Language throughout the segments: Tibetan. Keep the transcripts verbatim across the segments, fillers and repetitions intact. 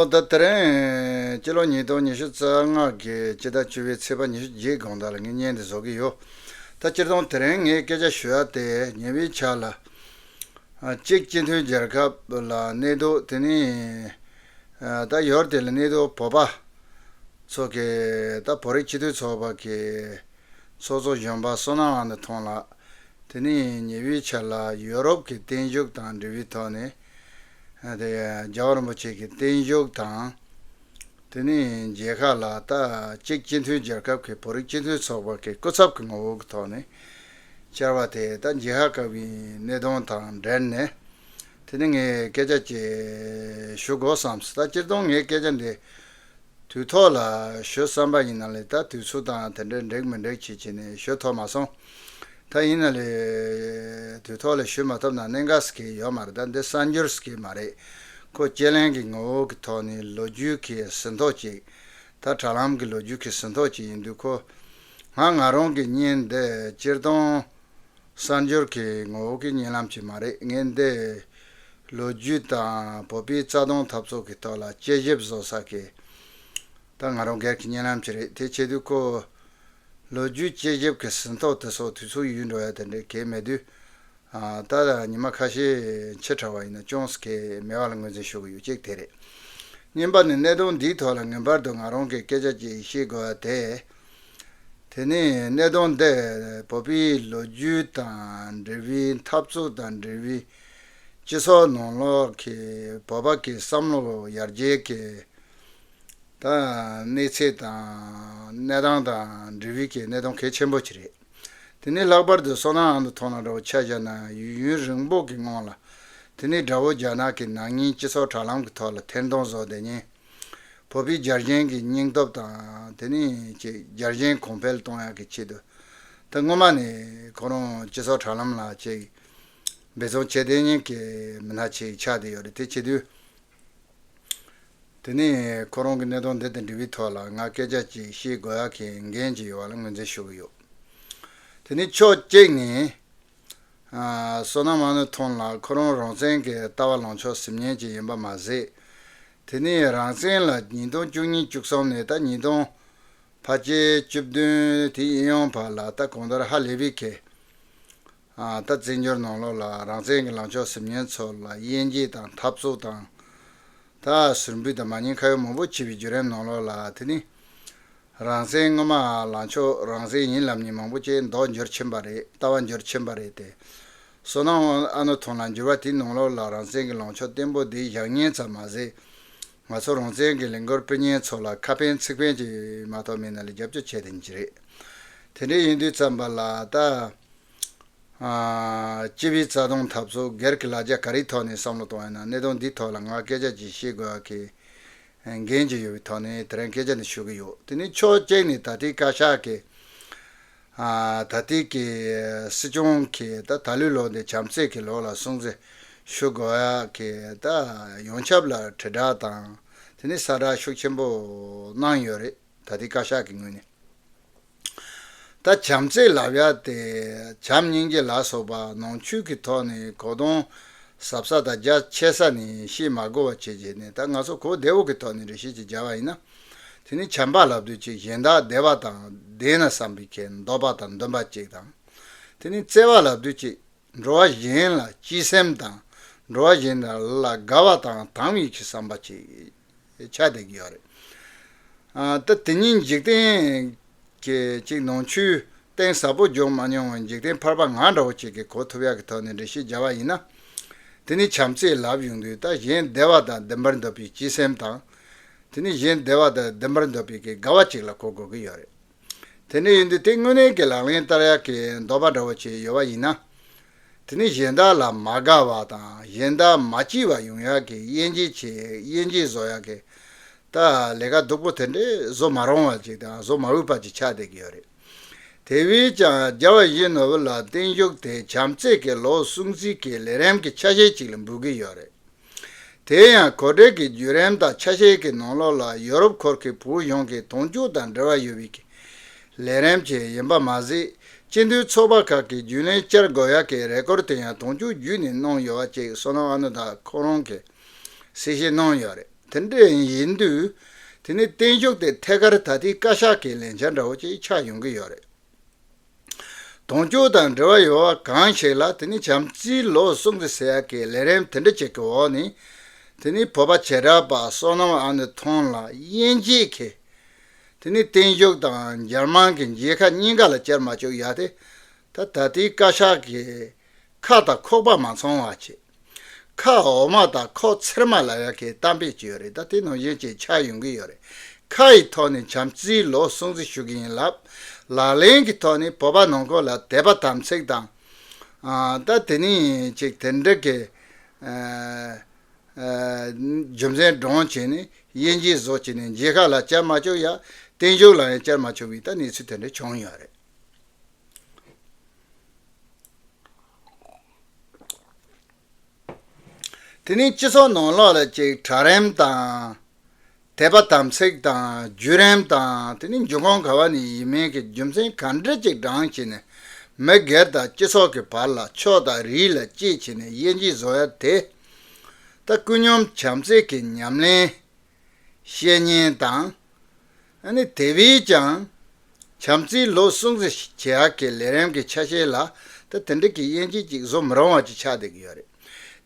ད་དེ་རིང་སྤྱི་ལོ་ཉིས་སྟོང་ཉི་ཤུ་རྩ་ལྔ་གི་སྤྱི་ཟླ་བཅུ་པའི་ཚེས་པ་ཉི་ཤུ་རྗེས་དགོང་དག་ལ་ངས་བརྙན་འདི་བཟོ་གི་ཡོད། ད་སྤྱིར་བཏང་དེ་རིང་ངས་སྐད་ཆ་ཞུ་ཡ་དེ་ཉེ་བའི་ཆར་ལ་ཨ་གཅིག་སྤྱི་མཐུན་རྒྱལ་ཁབ་ལ་གནས་སྡོད་དེ་ནི་ཨ་ད་ཡུལ་དེ་ལ་གནས་སྡོད་བོད་པ་ཚོ་གི་ད་བོད་རིགས་སྤྱི་མཐུན་ཚོགས་པ་གི་ཚོགས་གཙོ་གཞོན་པ་བསོད་ནམས་དབང་ཐང་ལགས། དེ་ནས་ཉེ་བའི་ཆར་ལ་ཡུ་རོབ་ཀྱི་བརྟན་བཞུགས་དང་འབྲེལ་བའི་ཐོག་ནས་དེ་རྒྱལ་བ་རིན་པོ་ཆེ་གི་བརྟན་བཞུགས་དང་། དེ་ནས་མཇལ་ཁ་ལ་ད་གཅིག་སྤྱི་མཐུན་རྒྱལ་ཁབ་ཀྱི་བོད་རིགས་སྤྱི་མཐུན་ཚོགས་པ་གི་སྐུ་ཚབ་ཀྱི་ངོ་བོ་གི་ཐོག་ནས་བཅར་བ་དེ་ད་མཇལ་ཁ་བཀའ་བའི་གནས་སྟངས་དང་འབྲེལ་ནས་དེ་ནས་ངས་སྐད་ཆ་ཅིག་ཞུ་དགོས་བསམས། ད་སྤྱིར་བཏང་ངས་སྐད་ཆ་འདི་དུས་ཐོག་ལ་ཞུ་བསམ་པ་ཡིན་ན་ལས་ད་དུས་ཚོད་དང་དེ་འདྲ་འགྲིག་མི་འགྲིག་བྱེད་བྱས་ནས་ཞུ་ཐུབ་མ་སོང་། ད་ཡིན་ན་ལས་དུས་ཐོག་ལ་ཞུ་མ་ཐུབ་ན་གནད་འགག་ཟེར་གྱི་ཡོད་མ་རེད། ད་འདི་གསར་འགྱུར་ཟེར་གྱི་མ་རེད། ཁོ་དཔྱད་གླེང་གི་ངོ་བོ་གི་ཐོག་ནས་ལོ་རྒྱུས་ཀྱི་ཟིན་ཐོ་ཅིག་ད་དྲ་ལམ་གྱི་ལོ་རྒྱུས་ཀྱི་ཟིན་ཐོ་ཅིག་ཡིན་དུས་ཁོ་ང་ང་རང་གི་བརྙན་འདི་སྤྱིར་བཏང་གསར་འགྱུར་གྱི་ངོ་བོ་གི་བརྙན་ལམ་ཅིག་མ་རེད། ངས་འདི་ལོ་རྒྱུས་དང་བོད་པའི་རྩ་དོན་འཐབ་རྩོད་ཀྱི་ཐོག་ལ་དཔྱད་ཞིབ་བཟོ་ས་གི་ད་ང་རང་སྒེར་གྱི་བརྙན་ལམ་ཅིག་རེད། དེ་བྱེད་དུས་ཁོ་ལོ་རྒྱུས་དཔྱད་ཞིབ་ཀྱི་ཟིན་ཐོ་དེ་སོགས་དུས་ཚོད་ཡོལ་འགྲོ་ཡ་དེ་འདྲའི་གལ་མེད་དུས། ཨ་ད་ཉི་མ་ཁ་ཤས་ཕྱི་དྲགས་པ་ཡིན་ན་ཅུང་ཟད་གལ་མེད་པ་ལ་ངོས་འཛིན་ཞུ་གི་ཡོད། གཅིག་དེ་རེད། གཉིས་པ་ནི་གནད་དོན་འདིའི་ཐོག་ལ་ངེས་པར་དུ་ང་རང་གིས་སྐད་ཆ་ཅིག་བཤད་དགོས་པ་དེ། དེ་ནི་གནད་དོན་འདི་བོད་པའི་ལོ་རྒྱུས་དང་འབྲེལ་བའི་འཐབ་རྩོད་དང་འབྲེལ་བའི་སྤྱི་ཚོགས་ནང་ལོགས་ཀྱི་བོད་པ་གི་བསམ་བློ་ཡར་རྒྱས་ཀྱི་ད་གནས་ཚད་དང་གནས་སྟངས་དང་འབྲེལ་བའི་གི་གནད་དོན་གལ་ཆེན་པོ་ཅིག་རེད། དེ་ནས་ལྷག་པར་དུ་བསོད་ནམས་དབང་དུ་ཐོན་ལ་འདྲ་བོ་ཆ་བཞག་ན་ཡུན་རིང་པོ་གི་སྔོན་ལ་དེ་ནས་དགྲ་བོ་རྒྱ་ནག་གི་ནག་ཉེས་སྤྱི་ཚོགས་དྲ་ལམ་གྱི་ཐོག་ལ་ཐེར་འདོན་བཟོ་དེ་ཉིན་བོད་པའི་རྒྱལ་ཞེན་གྱི་སྙིང་སྟོབས་དང་དེ་ནས་ཅིག་རྒྱལ་ཞེན་གོང་འཕེལ་གཏོང་ཡག་གི་ཆེད་དུ་ད་སྔོན་མ་ནས་ཁོ་རང་སྤྱི་ཚོགས་དྲ་ལམ་ལ་ཅིག་འབད་བརྩོན་བྱེད་བསྡད་མཁན་གྱི་མི་སྣ་ཅིག་ཆགས་བསྡད་ཡོད་རེད། དེ་བྱེད་དུས། དེ་ནས་ཁོ་རང་གི་གནད་དོན་འདི་དང་འབྲེལ་བའི་ཐོག་ལ་ང་སྐད་ཆ་ཅིག་བཤད་དགོས་ཡག་གི་འགན་ཅིག་ཡོད་པ་ལ་ངོས་འཛིན་ཞུ་གི་ཡོད། དེ་ནས་ཕྱོགས་གཅིག་ནས་ཨ་བསོད་ནམས་དབང་ཐང་ལགས་ཁོ་རང་རང་བཙན་གྱི་ལྟ་བ་ལངས་ཕྱོགས་ཟིན་མཁན་ཅིག་ཡིན་པ་མ་ཟད། དེ་ནས་རང་བཙན་ལ་ཉིས་སྟོང་བཅུ་གཉིས་བཅུ་གསུམ་ནས་ད་ཉིས་སྟོང་ཕལ་ཆེར་བཅུ་བདུན་དེ་ཡིན་ཡོང་བར་ལ་ད་གང་ལྟར་ཧ་ལས་པའི་གི་ཨ་ད་བཙན་བྱོལ་ནང་ལོགས་ལ་རང་བཙན་གྱི་ལངས་ཕྱོགས་ཟིན་མཁན་ཚོ་ལ་དབྱེ་འབྱེད་དང་འཐབ་རྩོད་དང་། ད་ཟུར་འབུད་དང་མ་ཉེས་ཁ་གཡོགས་མང་པོ་བྱས་པའི་བརྒྱུད་རིམ་ནང་ལོགས་ལ་དེ་ནི་རང་བཙན་སྔོན་མ་ལངས་ཕྱོགས་རང་བཙན་ཡིན་ལབ་མཁན་མང་པོ་ཅིག་མདོག་འགྱུར་ཕྱིན་པ་རེད། ལྟ་བ་འགྱུར་ཕྱིན་པ་རེད་དེ། བསོད་ནམས་དབང་ཐང་ལ་འགྱུར་བ་དེའི་ནང་ལོགས་ལ་རང་བཙན་གྱི་ལངས་ཕྱོགས་བརྟན་པོ་དེ་བཞག་མཁན་ཙམ་མ་ཟད། ང་ཚོ་རང་བཙན་གྱི་ལས་འགུལ་སྤེལ་མཁན་ཚོ་ལ་ཁ་ཕན་ཚིག་ཕན་ཅིག་མ་གཏོགས་མེད་ན་ལས་རྒྱབ་སྐྱོར་བྱས་དེ་ཅི་རེད། དེ་འདྲ་ཡིན་དུས་ཙམ་པ་ལ་ད། ཨ་སྤྱི་པའི་རྩ་དོན་འཐབ་རྩོད་སྒེར་གྱི་ལ་རྒྱ་ག་རེའི་ཐོག་ནས་བསམ་བློ་གཏོང་ཡ་ན་གནད་དོན་འདིའི་ཐོག་ལ་ང་སྐད་ཆ་ཅིག་བཤད་དགོས་ཡ་གི་འགན་ཅིག་ཡོད་པའི་ཐོག་ནས་དེ་རིང་སྐད་ཆ་འདི་ཞུ་གི་ཡོད། དེ་ནི་ཕྱོགས་གཅིག་ནས་ད་ལྟའི་བཀའ་ཤག་གི་ཨ་ད་ལྟའི་གི་སྲིད་སྐྱོང་གི་ད་ད་ལོའི་ལོ་འདི་བྱམས་བརྩེ་གི་ལོ་ལ་སྲུང་བརྩི་ཞུ་དགོས་ཡ་གི་ད་ཡོངས་ཁྱབ་ལ་དྲིལ་བསྒྲགས་དང་དེ་ནི་གསལ་བསྒྲགས་ཤུགས་ཆེན་པོ་གནང་ཡོད་རེད། ད་ལྟའི་བཀའ་ཤག་གི་ངོས་ནས། ད་བྱམས་བརྩེ་ལབ་ཡ་དེ་བྱམས་སྙིང་རྗེ་ལ་སོགས་པ་ནང་ཆོས་ཀྱི་ཐོག་ནས་གོ་དོན་ཟབ་ས་དང་རྒྱ་ཆེ་ས་ནས་བཤད་མ་དགོས་པ་བྱས་བྱས་ནས། ད་ང་ཚོ་གོ་བདེ་བོ་གི་ཐོག་ནས་འགྲེལ་བཤད་ཅིག་བརྒྱབ་པ་ཡིན་ན། དེ་ནི་བྱམས་པ་ལབ་དུས་ཅིག་གཞན་དག་བདེ་བ་དང་བདེ་ན་བསམ་པའི་ཁྱད་འདོད་པ་དང་འདུན་པ་ཅིག་དང་། དེ་ནི་བརྩེ་བ་ལབ་དུས་ཅིག་འགྲོ་བ་གཞན་ལ་སྤྱི་སེམས་དང་འགྲོ་བ་གཞན་ལ་དགའ་བ་དང་དང་བའི་ཁྱི་བསམ་པ་ཅིག་ཆགས་བསྡད་ཀྱི་ཡོད་རེད། ཨ་ད་དེ་ཉིད་འཇིག་རྟེན་གྱི་ཅིག་ནང་ཆོས་གཏིང་ཟབ་པོ་འཇོག་མ་མྱོང་བའི་འཇིག་རྟེན་ཕལ་པ་ང་འདྲ་བོ་ཅིག་གིས་གོ་ཐུབ་ཡག་གི་ཐོག་ནས་འགྲེལ་བཤད་བརྒྱབ་པ་ཡིན་ན། དེ་ནི་བྱམས་བརྩེ་ལབ་ཡོང་དུས་ད་གཞན་བདེ་བ་དང་ལྡན་པར་འདོད་པའི་སྤྱི་སེམས་དང་། དེ་ནི་གཞན་བདེ་བ་དང་ལྡན་པར་འདོད་པའི་གི་དགའ་བ་ཅིག་ལ་གོ་དགོས་ཀྱི་ཡོད་རེད། དེ་འདྲ་ཡིན་དུས་དེ་དངོས་གནས་ཀྱི་ལག་ལེན་བསྟར་ཡག་གི་འདོད་པ་འདྲ་བོ་ཅིག་ཡོད་པ་ཡིན་ན། དེ་ནི་གཞན་དག་ལ་མ་དགའ་བ་དང་གཞན་དག་མ་སྐྱིད་པ་ཡོང་ཡག་གི་དབྱེ་འབྱེད་བྱེད་དབྱེ་འབྱེད་བཟོ་ཡག་གི་ད་ལས་ཀ་སྡུག་པོ་དེ་འདྲས་བཟོ་མ་རུང་བ་ཅིག་དང་བཟོ་མ་འོས་པ་ཅིག་ཆགས་བསྡད་ཀྱི་ཡོད་རེད། དེ་བས་ཀྱང་རྒྱལ་བ་ཡིད་བཞིན་ནོར་བུ་ལ་བརྟན་བཞུགས་དེ་བྱམས་བརྩེ་གི་ལོ་སྲུང་བརྩི་གི་ལས་རིམ་གྱི་ཆ་ཤས་ཅིག་ལ་འབུལ་གྱི་ཡོད་རེད། དེ་ཡང་གོ་སྒྲིག་གི་བརྒྱུད་རིམ་དང་ཆ་ཤས་ཀྱི་ནང་ལོགས་ལ་ཡོ་རོབ་ཁུལ་གྱི་བོད་གཞུང་གི་དོན་གཅོད་དང་འབྲེལ་བ་ཡོད་པའི་ལས་རིམ་ཅིག་ཡིན་པ་མ་ཟད། སྤྱི་མཐུན་ཚོགས་པ་ཁག་གི་རྒྱུན་ལས་བསྐྱར་དགོས་ཡག་གི་རེ་སྐུལ་དེ་ཡང་དོན་གཅོད་བརྒྱུད་ནས་གནང་ཡོད་པ་ཅིག་བསོད་ནམས་ཨ་ནུ་དང་ཁོ་རང་གིས་གསལ་བཤད་གནང་ཡོད་རེད། དེ་འདྲ་ཡིན་དུས། དེ་ནི་བརྟན་བཞུགས་དེ་ཐད་ཀར་ད་ལྟའི་བཀའ་ཤག་གི་ལས་འཆར་འདྲ་བོ་ཅིག་ཆགས་ཡོང་གི་ཡོད་རེད། དོན་གཅོད་དང་འབྲེལ་བ་ཡོད་པ་གང་ཞིག་ལ་དེ་ནི་བྱམས་བརྩེའི་ལོ་སྲུང་བརྩི་ཟེར་ཡག་གི་ལས་རིམ་དེ་འདྲ་ཅིག་གི་འོག་ནས། དེ་ནི་བོད་པ་བྱེ་བྲག་པ་བསོད་ནམས་ཨ་ནུ་ཐོང་ལ་དབྱེ་འབྱེད་ཀྱི། དེ་ནི་བརྟན་བཞུགས་དང་འཇར་མན་གྱི་མཇལ་ཁ་གཉིས་ཀ་ལ་བཅར་མ་བཅུག་ཡ་དེ། ད་ད་ལྟའི་བཀའ་ཤག་གི་ཁ་དང་ཁོག་པ་མ་ཚང་བ་བྱེད། ཁ་འོ་མ་དང་ཁོག་ཚེར་མ་ལབ་ཡ་གི་གཏམ་དཔེ་ཅིག་ཡོད་རེད། ད་དེ་ནང་བཞིན་ཅིག་ཆགས་ཡོང་གི་ཡོད་རེད། ཁ་ཡི་ཐོག་ནས་བྱམས་བརྩེའི་ལོ་སྲུང་བརྩི་ཞུ་གི་ཡིན་ལབ། ལག་ལེན་གྱི་ཐོག་ནས་བོད་པ་ནང་ཁུལ་ལ་དད་པ་དམ་ཚིག་དང་། ཨ། ད་དེ་ནི་ཅིག་དེ་འདྲ་གི། ཨ། ཨ། རྒྱུ་མཚན་བགྲངས་བྱས་ནས་དབྱེ་འབྱེད་བཟོ་བྱས་ནས་མཇལ་ཁ་ལ་བཅར་མ་བཅུག་ཡ། བརྟན་བཞུགས་ལ་ཡང་བཅར་མ་བཅུག་པའི་ད་གནས་ཚུལ་དེ་འདྲ་བྱུང་ཡོད་རེད། དེ་ནས་སྤྱི་ཚོགས་ནང་ལོགས་ལ་ཅིག་གྲལ་རིམ་དང་། དད་པ་དམ་ཚིག་དང་བརྒྱུད་རིམ་དང་། དེ་ནས་འབྱུང་ཁུངས་ག་བ་ནས་ཡིན་མིན་གྱི་རྒྱུ་མཚན་ག་འདྲ་ཅིག་བགྲངས་བྱས་ནས། མི་སྒེར་དང་སྤྱི་ཚོགས་ཀྱི་བར་ལ་ཕྱོགས་དང་རིས་ལ་དཔྱད་བྱས་ནས་དབྱེ་འབྱེད་བཟོ་ཡ་དེ། ད་ཀུན་སྙོམས་བྱམས་བརྩེ་གི་ཉམས་ལེན། བཤེས་གཉེན་དང་། ཨ་ནི་དེ་བས་ཀྱང་། བྱམས་བརྩེའི་ལོ་སྲུང་བརྩི་བྱེད་ཡག་གི་ལས་རིམ་གྱི་ཆ་ཤས་ལ། ད་དེ་འདྲ་གི་དབྱེ་འབྱེད་ཅིག་བཟོ་མི་རུང་བ་ཅིག་ཆགས་བསྡད་ཀྱི་ཡོད་རེད།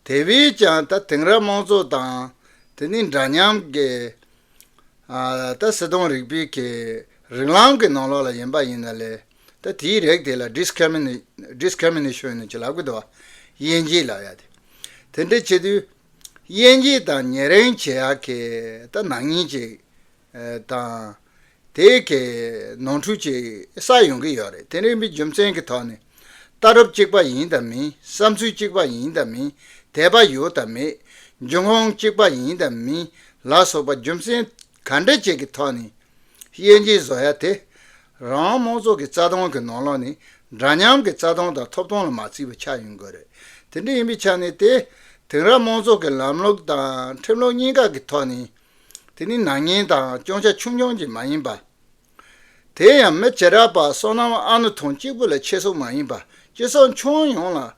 དེ་བས་ཀྱང་ད་དེང་རབས་དམངས་གཙོ་དང་། དེ་ནི་འདྲ་མཉམ་གྱི། ཨ། ད་སྲིད་དོན་རིག་པའི་གི་རིགས་ལམ་གྱི་ནང་ལོགས་ལ་ཡིན་པ་ཡིན་ན་ལས། ད་དེའི་རིགས་དེ་ལ་ཌིས་ཀི་རི་མི་ནེ་ཌིས་ཀི་རི་མི་ནེ་ཤོན་ཅིག་ལབ་ཀྱི་འདུག་བ། དབྱེ་འབྱེད་ལབ་ཡ་དེ། དེ་འདྲ་བྱེད་དུས། དབྱེ་འབྱེད་དང་ཉེ་རིང་བྱེད་ཡག་གི་ད་ནག་ཉེས་ཅིག་དང་། དེ་གི་ནོར་འཁྲུལ་ཅིག་བསགས་ཡོང་གི་ཡོད་རེད། དེ་འདྲ་ཡིན་པའི་རྒྱུ་མཚན་གྱི་ཐོག་ནས། ལྟ་གྲུབ་གཅིག་པ་ཡིན་དང་མིན། བསམ་ཚུལ་གཅིག་པ་ཡིན་དང་མིན། དད་པ་ཡོད་དང་མེད། འབྱུང་ཁུངས་གཅིག་པ་ཡིན་དང་མིན་ལ་སོགས་པ་རྒྱུ་མཚན་ག་འདྲ་ཅིག་གི་ཐོག་ནས་དབྱེ་འབྱེད་བཟོ་ཡ་དེ། རང་དམངས་གཙོ་གི་རྩ་དོན་གྱི་ནང་ལོགས་ནས་འདྲ་མཉམ་གྱི་རྩ་དོན་དང་ཐོབ་ཐང་ལ་མ་བརྩིས་པ་ཆགས་ཡོང་གི་རེད། དེ་འདྲ་ཡིན་པའི་ཆ་ནས་དེ། དེང་རབས་དམངས་གཙོ་གི་ལམ་ལུགས་དང་ཁྲིམས་ལུགས་གཉིས་ཀ་གི་ཐོག་ནས། དེ་ནི་ནག་ཉེས་དང་སྐྱོན་ཆ་ཆུང་ཆུང་ཅིག་མ་ཡིན་པ། དེ་ཡང་མི་བྱེ་བྲག་པ་བསོད་ནམས་ཨ་ནུ་ཐང་གཅིག་པུ་ལ་ཁྱད་གསོད་མ་ཡིན་པ། སྤྱི་ཚོགས་ཁྱོན་ཡོངས་ལ།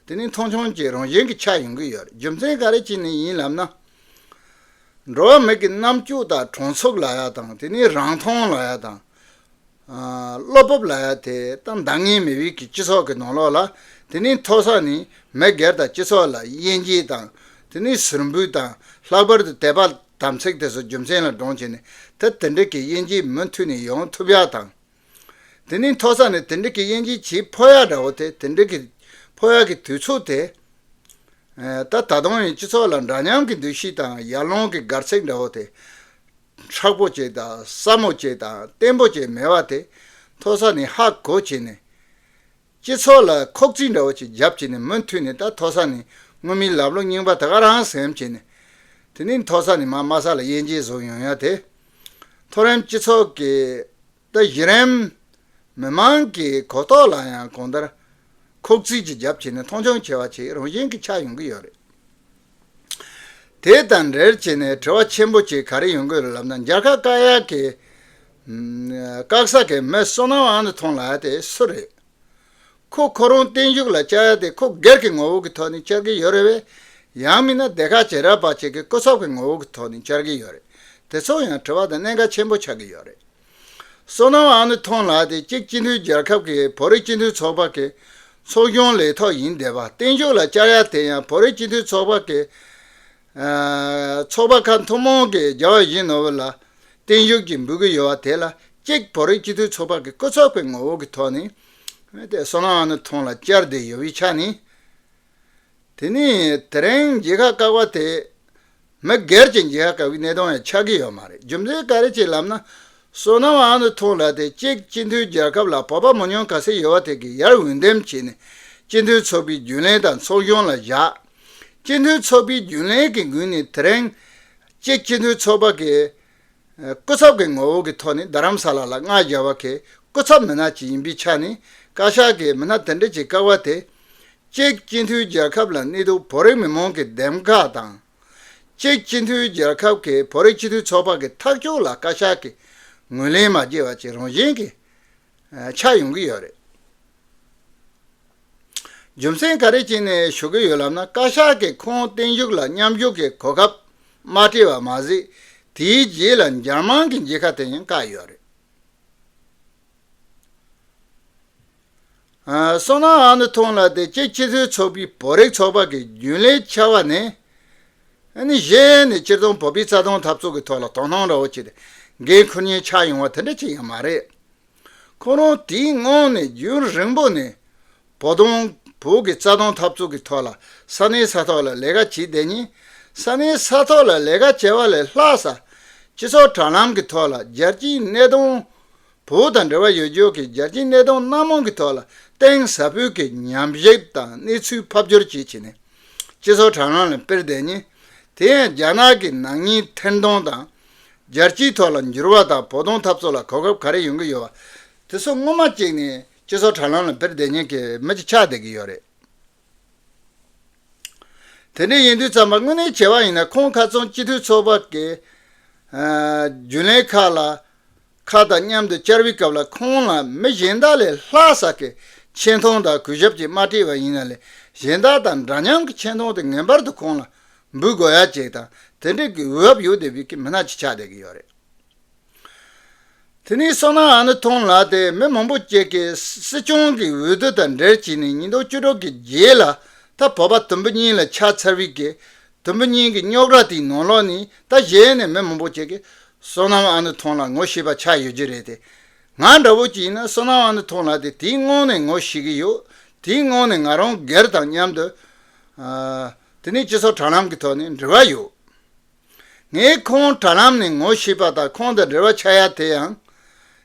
དེ་ནི་མཐོང་ཆུང་གི་རང་བཞིན་གྱི་ཆགས་ཡོང་གི་ཡོད་རེད། རྒྱུ་མཚན་ག་རེ་བྱས་ནས་ཡིན་ལབ་ན། འགྲོ་བ་མི་གི་རྣམ་དཔྱོད་དང་གྲོང་ཚོ་ལབ་ཡ་དང་། དེ་ནི་རང་མཐོང་ལབ་ཡ་དང་། ཨ། བློ་སྤོབས་ལབ་ཡ་དེ་ད་འདང་ངེས་མེད་པའི་གི་སྤྱི་ཚོགས་ཀྱི་ནང་ལོགས་ལ། དེ་ནི་མཐོ་ས་ནས་མི་སྒེར་དང་སྤྱི་ཚོགས་ལ་དབྱེ་འབྱེད་དང་། དེ་ནི་ཟུར་འབུད་དང་། ལྷག་པར་དུ་དད་པ་དམ་ཚིག་དེ་ཚོ་རྒྱུ་མཚན་ལ་བགྲངས་བྱས་ནས། ད་དེ་འདྲ་གི་དབྱེ་འབྱེད་མུ་མཐུད་ནས་ཡོང་ཐུབ་ཡ་དང་། དེ་ནི་མཐོ་ས་ནས་དེ་འདྲ་གི་དབྱེ་འབྱེད་བྱེད་ཕོད་ཡ་འདྲ་བོ་དེ། དེ་འདྲ་གི་ཕོད་ཡ་གི་དུས་ཚོད་དེ། ཨ། ད་ད་དུང་ཡང་སྤྱི་ཚོགས་ལ་འདྲ་མཉམ་གྱི་འདུ་ཤེས་དང་། ཡར་ལངས་ཀྱི་འགར་ཚིག་འདྲ་བོ་དེ། མཁྲེགས་པོ་ཅིག་དང་། སྲ་མོ་ཅིག་དང་། བརྟན་པོ་ཅིག་མེད་པ་དེ། མཐོ་ས་ནས་ཧ་གོ་བྱས་ནས། སྤྱི་ཚོགས་ལ་ཁོག་རྩིས་འདྲ་བོ་ཅིག་བརྒྱབ་བྱས་ནས། མུ་མཐུད་ནས་ད་མཐོ་ས་ནས་སྔོན་མའི་ལམ་ལུགས་རྙིང་པ་དེ་ག་རང་ཟིན་བྱས་ནས། དེ་ནས་མཐོ་ས་ནས་མར་དམའ་ས་ལ་དབྱེ་འབྱེད་བཟོ་ཡོང་ཡ་དེ། མཐོ་རིམ་སྤྱི་ཚོགས་ཀྱི། ད་གཞི་རིམ་མི་མང་གི་གོ་རྟོགས་ལ་ཡང་གང་ལྟར་ཁོག་རྩིས་ཅིག་བརྒྱབ་བྱས་ནས་མཐོང་ཆུང་བྱས་པ་ཅིག་རང་བཞིན་གྱིས་ཆགས་ཡོང་གི་ཡོད་རེད། དེ་དང་འབྲེལ་བྱས་ནས་དྲི་བ་ཆེན་པོ་ཅིག་ག་རེ་ཡོང་གི་ཡོད་ལབ་ན། མཇལ་ཁ་བཀག་ཡག་གི། ཨམ། བཀག་ས་གི་མི་བསོད་ནམས་ཨ་ནུ་ཐང་ལབ་ཡ་དེ་སུ་རེད། ཁོ་ཁོ་རང་བརྟན་བཞུགས་ལ་བཅར་ཡ་དེ་ཁོ་སྒེར་གྱི་ངོ་བོ་གི་ཐོག་ནས་བཅར་གྱི་ཡོད་རེད་པས། ཡང་མིན་ན་སྡེ་ཁག་བྱེ་བྲག་པ་ཅིག་གི་སྐུ་ཚབ་ཀྱི་ངོ་བོ་གི་ཐོག་ནས་བཅར་གྱི་ཡོད་རེད། དེ་ཚོ་ཡང་དྲི་བ་དང་གནད་འགག་ཆེན་པོ་ཆགས་ཀྱི་ཡོད་རེད། བསོད་ནམས་ཨ་ནུ་ཐང་ལགས་དེ་གཅིག་སྤྱི་མཐུན་རྒྱལ་ཁབ་ཀྱི་བོད་རིགས་སྤྱི་མཐུན་ཚོགས་པ་གི་ཚོགས་གཞོན་ལས་ཐོག་ཡིན་བསྡད་པ། བརྟན་བཞུགས་ལ་བཅར་ཡ་དེ་ཡང་བོད་རིགས་སྤྱི་མཐུན་ཚོགས་པ་གི། ཨ། ཚོགས་པ་ཁག་ཐུན་མོང་གི་རྒྱལ་བ་ཡིད་བཞིན་ནོར་བུ་ལ་བརྟན་བཞུགས་ཀྱི་འབུལ་གྱི་ཡོད་པ་དེ་ལ། གཅིག་བོད་རིགས་སྤྱི་མཐུན་ཚོགས་པ་གི་སྐུ་ཚབ་ཀྱི་ངོ་བོ་གི་ཐོག་ནས་དེ་བསོད་ནམས་ཨ་ནུ་ཐང་ལགས་བཅར་བསྡད་ཡོད་པའི་ཆ་ནས། དེ་ནས་དེ་རིང་མཇལ་ཁ་བཀག་པ་དེ་མི་སྒེར་གྱི་མཇལ་ཁ་བཀག་པའི་གནད་དོན་ཡང་ཆགས་ཀྱི་ཡོད་མ་རེད། རྒྱུ་མཚན་ག་རེ་བྱས་ལབ་ན། བསོད་ནམས་ཨ་ནུ་ཐང་ལགས་དེ་གཅིག་སྤྱི་མཐུན་རྒྱལ་ཁབ་ལ་བོད་པ་མི་ཉུང་ག་ཚོད་ཡོད་པ་དེ་གི་ཡར་འོས་འདེམས་བྱས་ནས་སྤྱི་མཐུན་ཚོགས་པའི་རྒྱུན་ལས་དང་ཚོགས་གཞོན་ལ་བཞག་སྤྱི་མཐུན་ཚོགས་པའི་རྒྱུན་ལས་ཀྱི་ངོས་ནས་དེ་རིང་གཅིག་སྤྱི་མཐུན་ཚོགས་པ་གི་སྐུ་ཚབ་ཀྱི་ངོ་བོ་གི་ཐོག་ནས་རྡ་རམ་ས་ལ་ལ་མངའ་བཞག་པ་གི་སྐུ་ཚབ་མི་སྣ་ཅིག་ཡིན་པའི་ཆ་ནས། བཀའ་ཤག་གིས་མི་སྣ་དེ་འདྲ་ཅིག་བཀག་པ་དེ། གཅིག་སྤྱི་མཐུན་རྒྱལ་ཁབ་ལ་གནས་སྡོད་བོད་རིགས་མི་མང་གི་འདེམས་ཁག་དང་། གཅིག་སྤྱི་མཐུན་རྒྱལ་ཁབ་ཀྱི་བོད་རིགས་སྤྱི་མཐུན་ཚོགས་པ་གི་ཐག་གཅོད་ལ་བཀའ་ཤག་གིས་ངོས་ལེན་མ་བྱས་པ་ཅིག་རང་བཞིན་གྱིས་ཆགས་ཡོང་གི་ཡོད་རེད། རྒྱུ་མཚན་ག་རེ་བྱས་ནས་ཞུ་གི་ཡོད་ལབ་ན། བཀའ་ཤག་གིས་ཁོང་བརྟན་བཞུགས་ལ་མཉམ་ཞུགས་ཀྱི་གོ་སྐབས་ མ་སྤྲད་པ་མ་ཟད། དེའི་རྗེས་ལ་འཇར་མན་གྱི་མཇལ་ཁ་དེ་ཡང་བཀག་ཡོད་རེད། ཨ། བསོད་ནམས་ཨ་ནུ་ཐང་ལགས་དེ་སྤྱི་སྤྱི་མཐུན་ཚོགས་པའི་བོད་རིགས་ཚོགས་པ་གི་རྒྱུན་ལས་ཆགས་པ་ནས། ཨ་ནི་གཞི་ནས་སྤྱིར་བཏང་བོད་པའི་རྩ་དོན་འཐབ་རྩོད་ཀྱི་ཐོག་ལ་དོ་སྣང་འདྲ་བོ་བྱས་ཏེ་འགན་འཁུར་མཁན་ཆགས་ཡོང་བ་དེ་འདྲ་ཅིག་ཡང་མ་རེད། ཁོ་རང་དེའི་སྔོན་ནས་རྒྱུན་རིང་པོ་ནས་བོད་དོན། བོད་ཀྱི་རྩ་དོན་འཐབ་རྩོད་ཀྱི་ཐོག་ལ་ས་གནས་ས་ཐོག་ལ་ལས་ཀ་བྱས་བསྡད་མཁན། ས་གནས་ས་ཐོག་ལ་ལས་ཀ་བྱས་པ་ལས་ལྷག་ས། སྤྱི་ཚོགས་དྲ་ལམ་གྱི་ཐོག་ལ་རྒྱལ་སྤྱིའི་གནད་དོན། བོད་དང་འབྲེལ་བ་ཡོད་རྒྱུ་གི་རྒྱལ་སྤྱིའི་གནད་དོན་སྣ་མང་གི་ཐོག་ལ་གཏིང་ཟབ་པོའི་གི་ཉམས་ཞིབ་དང་གནས་ཚུལ་ཕབ་སྒྱུར་བཅས་བྱས་ནས་སྤྱི་ཚོགས་དྲ་ལམ་ལ་སྤེལ་བསྡད་མཁན། དེ་ཡང་རྒྱ་ནག་གི་ནག་ཉེས་ཐེར་འདོན་དང་། རྒྱལ་སྤྱིའི་ཐོག་ལ་འགྱུར་བ་དང་བོད་དོན་འཐབ་རྩོད་ལ་གོ་སྐབས་ག་རེ་ཡོང་གི་ཡོད་པ། དེ་ཚོ་སྔོན་མ་གཅིག་ནས་སྤྱི་ཚོགས་དྲ་ལམ་ལ་སྤེལ་བསྡད་མཁན་གྱི་མི་ཅིག་ཆགས་བསྡད་ཀྱི་ཡོད་རེད། དེ་འདྲ་ཡིན་དུས་ཙམ་པ་དངོས་གནས་བྱས་པ་ཡིན་ན་ཁོང་ཁ་སང་སྤྱི་འཐུས་ཚོགས་པ་གི། ཨ། རྒྱུན་ལས་ཁག་ལ། ཁག་དང་མཉམ་དུ་བཅར་བའི་སྐབས་ལ་ཁོང་ལ་མི་གཞན་དག་ལས་ལྷག་ས་གི་ཆེ་མཐོང་དང་གུས་ཞབས་ཀྱིས་མ་སྤྲད་པ་ཡིན་ན་ལས། གཞན་དག་དང་འདྲ་མཉམ་གྱི་ཆེ་མཐོང་དེ་ངེས་པར་དུ་ཁོང་ལ་འབུལ་དགོས་ཡ་ཅིག་དང་། དེ་འདྲའི་གི་འོས་བབ་ཡོད་བསྡད་པའི་གི་མི་སྣ་ཅིག་ཆགས་བསྡད་ཀྱི་ཡོད་རེད། དེ་ནས་བསོད་ནམས་ཨ་ནུ་ཐང་ལགས་དེ་མི་མང་པོ་ཅིག་གིས་སྲིད་སྐྱོང་གི་འོས་བསྡུ་དང་འབྲེལ་བྱས་ནས་ཉིས་སྟོང་བཅུ་དྲུག་གི་རྗེས་ལ་ད་བོད་པ་དུམ་བུ་གཉིས་ལ་ཆགས་ཚར་བའི་གི་དུམ་བུ་གཉིས་ཀྱི་རྙོག་དྲ་དེའི་ནང་ལོགས་ནས་ད་གཞི་ནས་མི་མང་པོ་ཅིག་གིས་བསོད་ནམས་ཨ་ནུ་ཐང་ལགས་ངོ་ཤེས་པ་ཆགས་ཡོད་ཀྱི་རེད་དེ། ང་འདྲ་བོ་ཅིག་ཡིན་ན་བསོད་ནམས་ཨ་ནུ་ཐང་ལགས་དེ་དེའི་སྔོན་ནས་ངོ་ཤེས་ཀྱི་ཡོད། དེའི་སྔོན་ནས་ང་རང་སྒེར་དང་མཉམ་དུ། ཨ། དེ་ནས་སྤྱི་ཚོགས་དྲ་ལམ་གྱི་ཐོག་ནས་འབྲེལ་བ་ཡོད། ངས་ཁོང་དྲ་ལམ་ནས་ངོ་ཤེས་པ་དང་ཁོང་དང་འབྲེལ་བ་ཆགས་ཡ་དེ་ཡང་།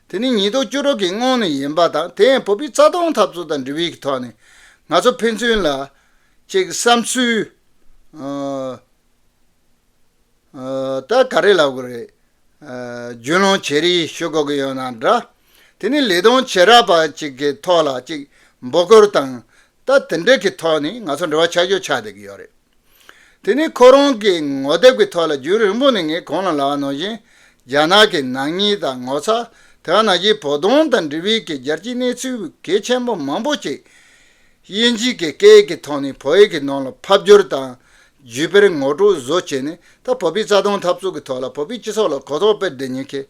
དེ་ནི་ཉིས་སྟོང་བཅུ་དྲུག་གི་སྔོན་ནས་ཡིན་པ་དང་། དེ་ཡང་བོད་པའི་རྩ་དོན་འཐབ་རྩོད་དང་འབྲེལ་བའི་ཐོག་ནས་ང་ཚོ་ཕན་ཚུན་ལ་ཅིག་བསམ་ཚུལ། ཨ། ཨ། ད་ག་རེ་ལབ་དགོས་རེད། ཨ། རྒྱུས་ལོན་བྱེད་རེས་ཞུ་དགོས་ཀྱི་ཡོད་ན་འདྲ། དེ་ནི་ལས་དོན་བྱེ་བྲག་པ་ཅིག་གི་ཐོག་ལ་ཅིག་འབོད་སྐུལ་དང་། ད་དེ་འདྲ་གི་ཐོག་ནས་ང་ཚོ་འབྲེལ་བ་ཆགས་རྒྱུ་ཆགས་བསྡད་ཀྱི་ཡོད་རེད། དེ་ནི་ཁོ་རང་གི་ངོ་དེབ་ཀྱི་ཐོག་ལ་རྒྱུན་རིང་པོ་ནས་ངས་གོང་ལ་ལབ་པ་ནང་བཞིན། རྒྱ་ནག་གི་ནག་ཉེས་དང་ངོ་ཚ། དེ་ག་ནང་བཞིན་བོད་དོན་དང་འབྲེལ་བའི་གི་རྒྱལ་སྤྱིའི་གནས་ཚུལ་གལ་ཆེན་པོ་མང་པོ་ཅིག་དབྱིན་ཇིའི་གི་སྐད་ཀྱི་ཐོག་ནས་བོད་ཡིག་གི་ནང་ལ་ཕབ་སྒྱུར་དང་བརྒྱུད་སྤེལ་ངོ་སྤྲོད་བཟོ་བྱས་ནས། ད་བོད་པའི་རྩ་དོན་འཐབ་རྩོད་ཀྱི་ཐོག་ལ་བོད་པའི་སྤྱི་ཚོགས་ལ་གོ་རྟོགས་སྤེལ་བསྡད་མཁན་གྱི་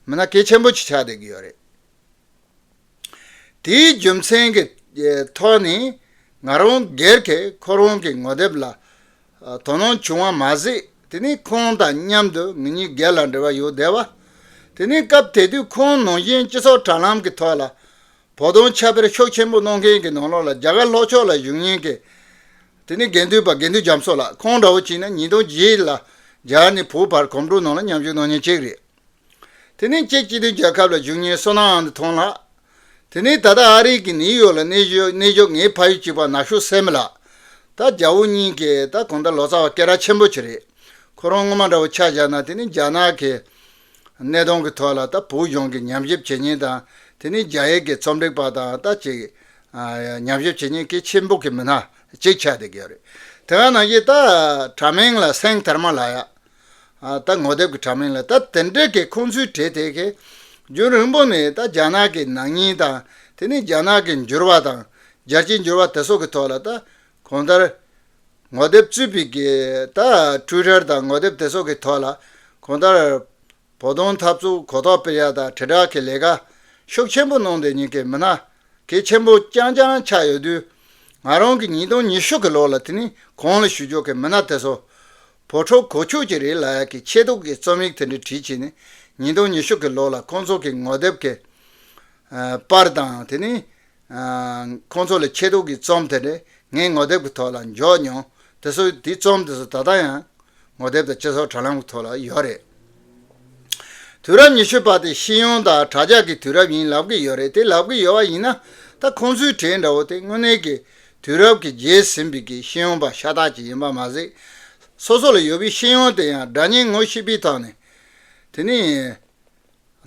མི་སྣ་གལ་ཆེན་པོ་ཅིག་ཆགས་བསྡད་ཀྱི་ཡོད་རེད། དེའི་རྒྱུ་མཚན་གྱི་ཐོག་ནས་ང་རང་སྒེར་གྱིས་ཁོ་རང་གི་ངོ་དེབ་ལ་དོ་སྣང་བྱུང་བ་མ་ཟད། དེ་ནས་ཁོང་དང་མཉམ་དུ་ངེད་གཉིས་སྒེར་ལ་འབྲེལ་བ་ཡོད་བསྡད་པ། དེ་ནས་སྐབས་དེ་དུས་ཁོང་ནང་བཞིན་སྤྱི་ཚོགས་དྲ་ལམ་གྱི་ཐོག་ལ་བོད་དོན་ཁྱབ་སྤེལ་ཤུགས་ཆེན་པོ་གནང་མཁན་གྱི་ནང་ལོགས་ལ་རྒྱ་གར་ལྷོ་ཕྱོགས་ལ་བཞུགས་མཁན་གྱི་དེ་ནས་དགེ་འདུན་པ་དགེ་འདུན་རྒྱ་མཚོ་ལགས། ཁོང་འདྲ་བོ་བྱས་ན་ཉིས་སྟོང་བརྒྱད་ལ་རྒྱ་གར་ནས་བོད་བར་གོམ་བགྲོད་ནང་ལ་མཉམ་ཞུགས་གནང་མཁན་གཅིག་རེད། དེ་ནས་ཅེཀ་སྤྱི་མཐུན་རྒྱལ་ཁབ་ལ་བཞུགས་མཁན་བསོད་ནམས་ཨ་ནུ་ཐང་ལགས། དེ་ནས་ད་ལྟ་ཨ་རི་གི་ནིའུ་ཡོག་ལ་གནས་བཞུགས་གནས་བཞུགས། ངའི་ཕ་ཡུལ་གཅིག་པ་ནག་ཤོད་སེམས་ལགས། ད་རྒྱ་བོད་གཉིས་ཀྱི་ད་གང་ལྟར་ལོ་ཙཱ་བ་སྐད་གྲགས་ཆེན་པོ་ཅིག་རེད། ཁོ་རང་སྔོན་མ་འདྲ་བོ་ཆ་བཞག་ན་དེ་ནི་རྒྱ་ནག་གི་གནད་དོན་གྱི་ཐོག་ལ་ད་བོད་གཞུང་གི་ཉམས་ཞིབ་བྱེད་མཁན་དང་། དེ་ནི་རྒྱ་ཡིག་གི་རྩོམ་སྒྲིག་པ་དང་ད་ཅིག་ཨ། ཉམས་ཞིབ་བྱེད་མཁན་གལ་ཆེན་པོ་གི་མི་སྣ་གཅིག་ཆགས་བསྡད་ཀྱི་ཡོད་རེད། དེ་ག་ནང་བཞིན་ད་དྲ་མིང་ལ་སེང་དར་མ་ལབ་ཡ། ཨ། ད་ངོ་དེབ་ཀྱི་དྲ་མིང་ལ་ད་དེ་འདྲ་གི་ཁོང་ཚོའི་གྲས་དེ་གི་རྒྱུན་རིང་པོ་ནས་ད་རྒྱ་ནག་གི་ནག་ཉེས་དང་། དེ་ནས་རྒྱ་ནག་གི་འགྱུར་བ་དང་། རྒྱལ་སྤྱིའི་འགྱུར་བ་དེ་ཚོ་གི་ཐོག་ལ་ད་གང་ལྟར་ངོ་དེབ་བཙུགས་པའི་གི་ད་ཊུའི་ཊར་དང་ངོ་དེབ་དེ་ཚོ་གི་ཐོག་ལ་གང་ལྟར་བོད་དོན་འཐབ་རྩོད་གོ་རྟོགས་སྤེལ་ཡ་དང་དྲིལ་བསྒྲགས་ཀྱི་ལས་ཀ་ཤུགས་ཆེན་པོ་གནང་བསྡད་མཁན་གྱི་མི་སྣ་གལ་ཆེན་པོ་རྐྱང་རྐྱང་ཆགས་ཡོད་དུས། ང་རང་གི་ཉིས་སྟོང་ཉི་ཤུ་གི་ལོ་ལ་དེ་ནི་གོང་ལ་ཞུ་རྒྱུ་གི་མི་སྣ་དེ་ཚོ་བོད་ཕྲུག་གོ་ཆོད་ཀྱི་རེད་ལབ་ཡ་གི་ཆེད་དུ་གི་རྩོམ་ཡིག་དེ་འདྲ་བྲིས་བྱས་ནས། ཉིས་སྟོང་ཉི་ཤུ་གི་ལོ་ལ་ཁོང་ཚོ་གི་ངོ་དེབ་ཀྱི་ཨ། པར་དང་། དེ་ནི་ཨ། ཁོང་ཚོ་ལ་ཆེད་དུ་གི་རྩོམ་དེ་འདྲ་ངའི་ངོ་དེབ་ཀྱི་ཐོག་ལ་འཇོག་མྱོང་། དེ་ཚོ་དེའི་རྩོམ་དེ་ཚོ་ད་ལྟ་ཡང་ངོ་དེབ་དང་སྤྱི་ཚོགས་དྲ་ལམ་གྱི་ཐོག་ལ་ཡོད་རེད། དུས་རབས་ཉི་ཤུ་པ་དེ་ཤེས་ཡོན་དང་དྲ་རྒྱ་གི་དུས་རབས་ཡིན་ལབ་ཀྱི་ཡོད་རེད། དེ་ལབ་ཀྱི་ཡོད་པ་ཡིན་ན། ད་ཁོང་ཚོའི་གྲས་འདྲ་བོ་དེ་དངོས་གནས་ཀྱི་དུས་རབས་ཀྱི་རྗེས་ཟིན་པའི་གི་ཤེས་ཡོན་པ་ཤ་སྟག་ཅིག་ཡིན་པ་མ་ཟད། སོ་སོ་ལ་ཡོད་པའི་ཤེས་ཡོན་དེ་ཡང་སྒྲ་སྙན་ངོ་ཤེས་པའི་ཐོག་ནས། དེ་ནི་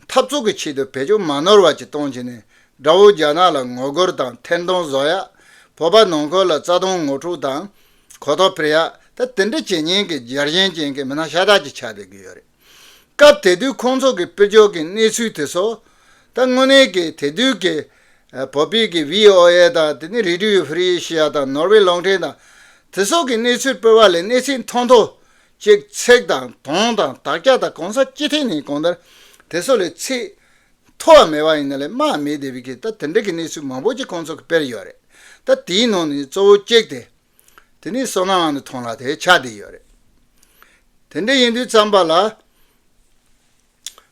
འཐབ་རྩོད་ཀྱི་ཆེད་དུ་བེད་སྤྱོད་མ་ནོར་བ་ཅིག་གཏོང་བྱས་ནས། དགྲ་བོ་རྒྱ་ནག་ལ་ངོ་རྒོལ་དང་ཐེར་འདོན་བཟོ་ཡ། བོད་པ་ནང་ཁུལ་ལ་རྩ་དོན་ངོ་སྤྲོད་དང་གོ་རྟོགས་སྤེལ་ཡ། ད་དེ་འདྲ་བྱེད་མཁན་གྱི་རྒྱལ་ཞེན་ཅན་གྱི་མི་སྣ་ཤ་སྟག་ཅིག་ཆགས་བསྡད་ཀྱི་ཡོད་རེད། སྐབས་དེ་དུས་ཁོང་ཚོ་གིས་སྤེལ་རྒྱུ་གི་གནས་ཚུལ་དེ་ཚོ། ད་དངོས་གནས་ཀྱི་དེ་དུས་ཀྱི་ཨ། བོད་པའི་གི་བྷི་ཨོ་ཨེ་དང་། དེ་ནི་རེ་ཌི་ཡོ་ཧྥི་རི་ཨེ་ཤི་ཡ་དང་། ནོར་ཝེ་རླུང་འཕྲིན་དང་། དེ་ཚོ་གི་གནས་ཚུལ་སྤེལ་བ་ལས་གནས་ཚུལ་མཐོང་ཐོས་ ཅིག་ཚིག་དང་དོན་དང་དག་ཆ་དང་གང་ས་ཅི་ཐད་ནས་གང་ལྟར་དེ་ཚོ་ལས་ཚིག་ཐོ་བ་མེད་པ་ཡིན་ན་ལས་མ་མེད་བསྡད་པའི་གི་ད་དེ་འདྲ་གི་གནས་ཚུལ་མང་པོ་ཅིག་ཁོང་ཚོ་གི་སྤེལ་ཡོད་རེད། ད་དེའི་ནང་ནས་གཙོ་བོ་གཅིག་དེ། དེ་ནས་བསོད་ནམས་དབང་འདུས་མཐོང་ལ་དེ་ཆགས་བསྡད་ཡོད་རེད། དེ་འདྲ་ཡིན་དུས་ཙམ་པ་ལ།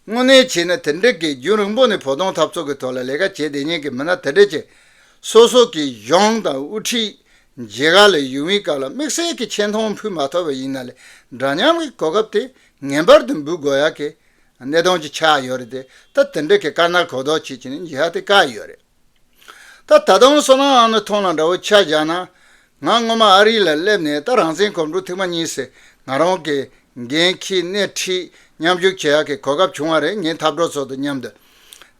དངོས་གནས་བྱས་ན་དེ་འདྲ་གི་རྒྱུན་རིང་པོ་ནས་བོད་དོན་འཐབ་རྩོད་ཀྱི་ཐོག་ལ་ལས་ཀ་བྱས་བསྡད་མཁན་གྱི་མི་སྣ་དེ་འདྲ་ཅིག་སོ་སོ་གི་གཞུང་དང་དབུ་ཁྲིད་མཇལ་ཁ་ལ་ཡོང་བའི་སྐབས་ལ་དམིགས་བསལ་གྱི་ཆེ་མཐོང་ཕུལ་མ་ཐུབ་པ་ཡིན་ན་ལས་འདྲ་མཉམ་གྱི་གོ་སྐབས་དེ་ངེས་པར་དུ་འབུལ་དགོས་ཡག་གི་གནད་དོན་ཅིག་ཆགས་ཡོད་རེད་དེ། ད་དེ་འདྲ་གི་དཀར་ནག་གོ་ལྡོག་བྱེད་ཀྱི་ནི་མཇལ་ཁ་དེ་བཀག་ཡོད་རེད། ད་ད་དུང་བསོད་ནམས་དབང་འདུས་མཐོང་ལ་འདྲ་བོ་ཆ་བཞག་ན། ང་སྔོན་མ་ཨ་རི་ལ་སླེབས་ནས་ད་རང་བཙན་གོམ་བགྲོད་ཐེངས་མ་གཉིས་ཟེར་ང་རང་གི་འགན་འཁྱེར་སྣེ་ཁྲིད་མཉམ་ཞུགས་བྱེད་ཡག་གི་གོ་སྐབས་བྱུང་བ་རེད། ངའི་འཐབ་གྲོགས་ཚོ་དང་མཉམ་དུ།